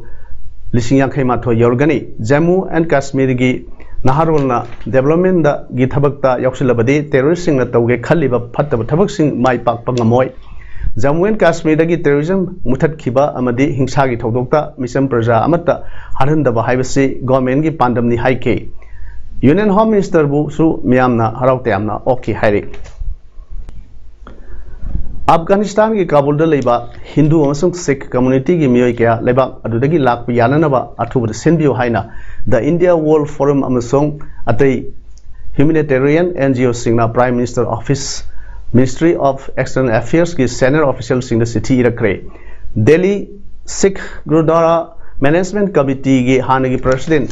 ꯂꯤꯁꯤꯡ ꯌꯥꯡꯈꯩ ꯃꯥꯊꯣꯏ ꯌꯧꯔꯒꯅꯤ꯫ ꯖꯝꯃꯨ ꯑꯦꯟ ꯀꯥꯁꯃꯤꯔꯒꯤ ꯅꯍꯥꯔꯣꯜꯅ ꯗꯦꯕꯂꯞꯃꯦꯟꯗꯒꯤ ꯊꯕꯛꯇ ꯌꯥꯎꯁꯤꯜꯂꯕꯗꯤ ꯇꯦꯔꯣꯔꯤꯁꯁꯤꯡꯅ ꯇꯧꯒꯦ ꯈꯜꯂꯤꯕ ꯐꯠꯇꯕ ꯊꯕꯛꯁꯤꯡ ꯃꯥꯏ ꯄꯥꯛꯄ ꯉꯝꯃꯣꯏ꯫ ꯖꯝꯃꯨ ꯑꯦꯟ ꯀꯥꯁꯃꯤꯔꯗꯒꯤ ꯇꯦꯔꯣꯔꯤꯖꯝ ꯃꯨꯊꯠꯈꯤꯕ ꯑꯃꯗꯤ ꯍꯤꯡꯁꯥꯒꯤ ꯊꯧꯗꯣꯛꯇ ꯃꯤꯆꯝ ꯄ꯭ꯔꯖꯥ ꯑꯃꯠꯇ ꯍꯥꯠꯍꯟꯗꯕ ꯍꯥꯏꯕꯁꯤ ꯒꯣꯔꯃꯦꯟꯒꯤ ꯄꯥꯟꯗꯝꯅꯤ ꯍꯥꯏꯈꯤ꯫ ꯌꯨꯅꯤꯌꯟ ꯍꯣꯝ ꯃꯤꯅꯤꯁꯇꯔꯕꯨꯁꯨ ꯃꯤꯌꯥꯝꯅ ꯍꯔꯥꯎ ꯇꯌꯥꯝꯅ ꯑꯣꯛꯈꯤ ꯍꯥꯏꯔꯤ꯫ ꯑꯐꯒꯥꯅꯤꯁꯇꯥꯟꯒꯤ ꯀꯥꯕꯨꯜꯗ ꯂꯩꯕ ꯍꯤꯟꯗꯨ ꯑꯃꯁꯨꯡ ꯁꯤꯈ ꯀꯝꯃ꯭ꯌꯨꯅꯤꯇꯤꯒꯤ ꯃꯤꯑꯣꯏ ꯀꯌꯥ ꯂꯩꯕꯥꯛ ꯑꯗꯨꯗꯒꯤ ꯂꯥꯛꯄ ꯌꯥꯅꯅꯕ ꯑꯊꯨꯕꯗ ꯁꯤꯟꯕꯤꯌꯨ ꯍꯥꯏꯅ The India World Forum ꯑꯃꯁꯨꯡ ꯑꯇꯩ ꯍ꯭ꯌꯨꯃꯦꯅꯤꯇꯦꯔꯤꯌꯟ ꯑꯦꯟ ꯖꯤ ꯑꯣꯁꯤꯡꯅ Prime Minister Office, Ministry of External Affairsꯀꯤ senior officialꯁꯤꯡꯗ ꯆꯤꯊꯤ ꯏꯔꯛꯈ꯭ꯔꯦ꯫ ꯗꯦꯜꯂꯤ ꯁꯤꯈ ꯒꯨꯔꯨꯗ꯭ꯋꯥꯔꯥ ꯃꯦꯅꯦꯖꯃꯦꯟꯠ ꯀꯃꯤꯇꯤꯒꯤ ꯍꯥꯟꯅꯒꯤ ꯄ꯭ꯔꯁꯤꯗꯦꯟꯠ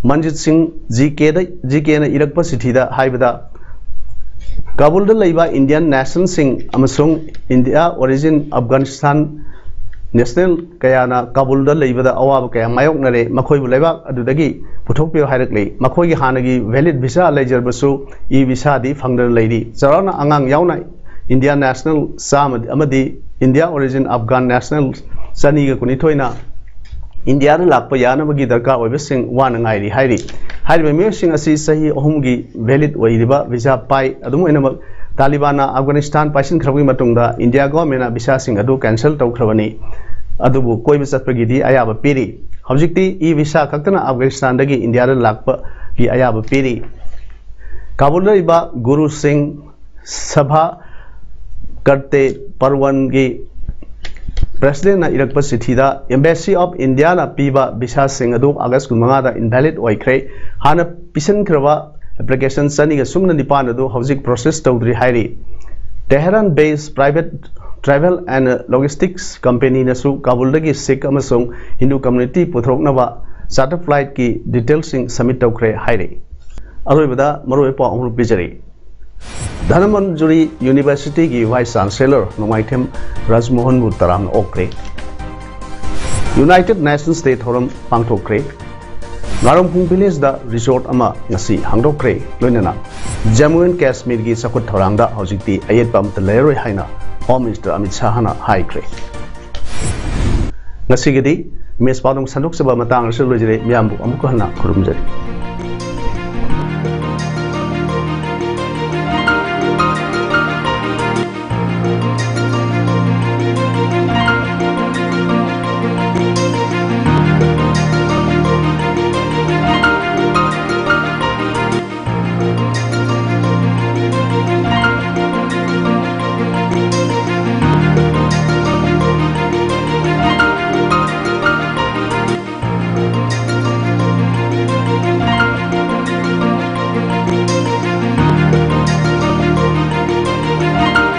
ꯃꯟꯖꯤꯠ ꯁꯤꯡ ꯖꯤ ꯀꯦꯗ, ꯖꯤ ꯀꯦꯅ ꯏꯔꯛꯄ ꯆꯤꯊꯤꯗ ꯍꯥꯏꯕꯗ, ꯀꯥꯕꯨꯜꯗ ꯂꯩꯕ Indian nationalꯁꯤꯡ ꯑꯃꯁꯨꯡ India origin Afghanistan national ꯀꯌꯥꯅ ꯀꯥꯕꯨꯜꯗ ꯂꯩꯕꯗ ꯑꯋꯥꯕ ꯀꯌꯥ ꯃꯥꯌꯣꯛꯅꯔꯦ꯫ ꯃꯈꯣꯏꯕꯨ ꯂꯩꯕꯥꯛ ꯑꯗꯨꯗꯒꯤ ꯄꯨꯊꯣꯛꯄꯤꯌꯨ ꯍꯥꯏꯔꯛꯂꯤ꯫ ꯃꯈꯣꯏꯒꯤ ꯍꯥꯟꯅꯒꯤ valid visa ꯂꯩꯖꯔꯕꯁꯨ e visaꯗꯤ ꯐꯪꯗꯅ ꯂꯩꯔꯤ꯫ ꯆꯥꯎꯔꯥꯛꯅ ꯑꯉꯥꯡ ꯌꯥꯎꯅ India national ꯆꯥꯝꯃ ꯑꯃꯗꯤ India origin Afghan national ꯆꯅꯤꯒ ꯀꯨꯟꯅꯤꯊꯣꯏꯅ ꯏꯟꯗꯤꯌꯥꯗ ꯂꯥꯛꯄ ꯌꯥꯅꯕꯒꯤ ꯗꯔꯀꯥꯔ ꯑꯣꯏꯕꯁꯤꯡ ꯋꯥꯅ ꯉꯥꯏꯔꯤ ꯍꯥꯏꯔꯤ꯫ ꯍꯥꯏꯔꯤꯕ ꯃꯤꯑꯣꯏꯁꯤꯡ ꯑꯁꯤ ꯆꯍꯤ ꯑꯍꯨꯝꯒꯤ valid ꯑꯣꯏꯔꯤꯕ visa ꯄꯥꯏ꯫ ꯑꯗꯨꯝ ꯑꯣꯏꯅꯃꯛ, ꯇꯥꯂꯤꯕꯥꯟꯅ ꯑꯐꯒꯥꯅꯤꯁꯇꯥꯟ ꯄꯥꯏꯁꯤꯟꯈ꯭ꯔꯕꯒꯤ ꯃꯇꯨꯡꯗ ꯏꯟꯗꯤꯌꯥ ꯒꯣꯚꯔꯟꯃꯦꯟꯅ visaꯁꯤꯡ ꯑꯗꯨ cancel ꯇꯧꯈ꯭ꯔꯕꯅꯤ꯫ ꯑꯗꯨꯕꯨ ꯀꯣꯏꯕ ꯆꯠꯄꯒꯤꯗꯤ ꯑꯌꯥꯕ ꯄꯤꯔꯤ꯫ ꯍꯧꯖꯤꯛꯇꯤ e visa ꯈꯛꯇꯅ ꯑꯐꯒꯥꯅꯤꯁꯇꯥꯟꯗꯒꯤ ꯏꯟꯗꯤꯌꯥꯗ ꯂꯥꯛꯄꯒꯤ ꯑꯌꯥꯕ ꯄꯤꯔꯤ꯫ ꯀꯥꯕꯨꯜꯗ ꯂꯩꯕ ꯒꯨꯔꯨ ꯁꯤꯡ ꯁꯚꯥ ꯀꯔꯇꯦ ꯄꯔꯋꯟꯒꯤ presidentꯅ ꯏꯔꯛꯄ ꯆꯤꯊꯤꯗ, Embassy of Indiaꯅ ꯄꯤꯕ visaꯁꯤꯡ ꯑꯗꯨ August ꯀꯨꯟꯃꯉꯥꯗ invalid ꯑꯣꯏꯈ꯭ꯔꯦ꯫ ꯍꯥꯟꯅ ꯄꯤꯁꯤꯟꯈ꯭ꯔꯕ application ꯆꯅꯤꯒ ꯁꯨꯞꯅ ꯅꯤꯄꯥꯟ ꯑꯗꯨ ꯍꯧꯖꯤꯛ process ꯇꯧꯗ꯭ꯔꯤ ꯍꯥꯏꯔꯤ꯫ Tehran based private travel and logistics companyꯅꯁꯨ ꯀꯥꯕꯨꯜꯗꯒꯤ Sikh ꯑꯃꯁꯨꯡ ꯍꯤꯟꯗꯨ community ꯄꯨꯊꯣꯔꯛꯅꯕ charter flightꯀꯤ detailꯁꯤꯡ submit ꯇꯧꯈ꯭ꯔꯦ ꯍꯥꯏꯔꯤ꯫ ꯑꯔꯣꯏꯕꯗ ꯃꯔꯨꯑꯣꯏꯕ ꯄꯥꯎ ꯑꯃꯔꯨꯛ ꯄꯤꯖꯔꯤ꯫ ꯙꯅꯃꯟꯖꯨꯔꯤ Universityꯒꯤ vice chancellor ꯅꯣꯡꯃꯥꯏꯊꯦꯝ ꯔꯥꯖꯃꯣꯍꯟꯕꯨ ꯇꯔꯥꯝꯅ ꯑꯣꯛꯈ꯭ꯔꯦ꯫ United Nations Day ꯊꯧꯔꯝ ꯄꯥꯡꯊꯣꯛꯈ꯭ꯔꯦ꯫ ꯉꯥꯔꯣꯡꯈꯣꯡ villageꯗ resort ꯑꯃ ꯉꯁꯤ ꯍꯥꯡꯗꯣꯛꯈ꯭ꯔꯦ꯫ ꯂꯣꯏꯅꯅ ꯖꯝꯃꯨ ꯑꯦꯟ ꯀꯥꯁꯃꯤꯔꯒꯤ ꯆꯥꯎꯈꯠ ꯊꯧꯔꯥꯡꯗ ꯍꯧꯖꯤꯛꯇꯤ ꯑꯌꯦꯠꯄ ꯑꯃꯠꯇ ꯂꯩꯔꯔꯣꯏ ꯍꯥꯏꯅ Home Minister ꯑꯃꯤꯠ ꯁꯥꯍꯅ ꯍꯥꯏꯈ꯭ꯔꯦ꯫ ꯉꯁꯤꯒꯤꯗꯤ ꯃꯦꯁ ꯄꯥꯎꯗꯝ ꯁꯟꯗꯣꯛꯆꯕ ꯃꯇꯥꯡ ꯑꯁꯤꯗ ꯂꯣꯏꯖꯔꯦ꯫ ꯃꯤꯌꯥꯝꯕꯨ ꯑꯃꯨꯛ ꯍꯟꯅ ꯈꯨꯔꯨꯝꯖꯔꯤ꯫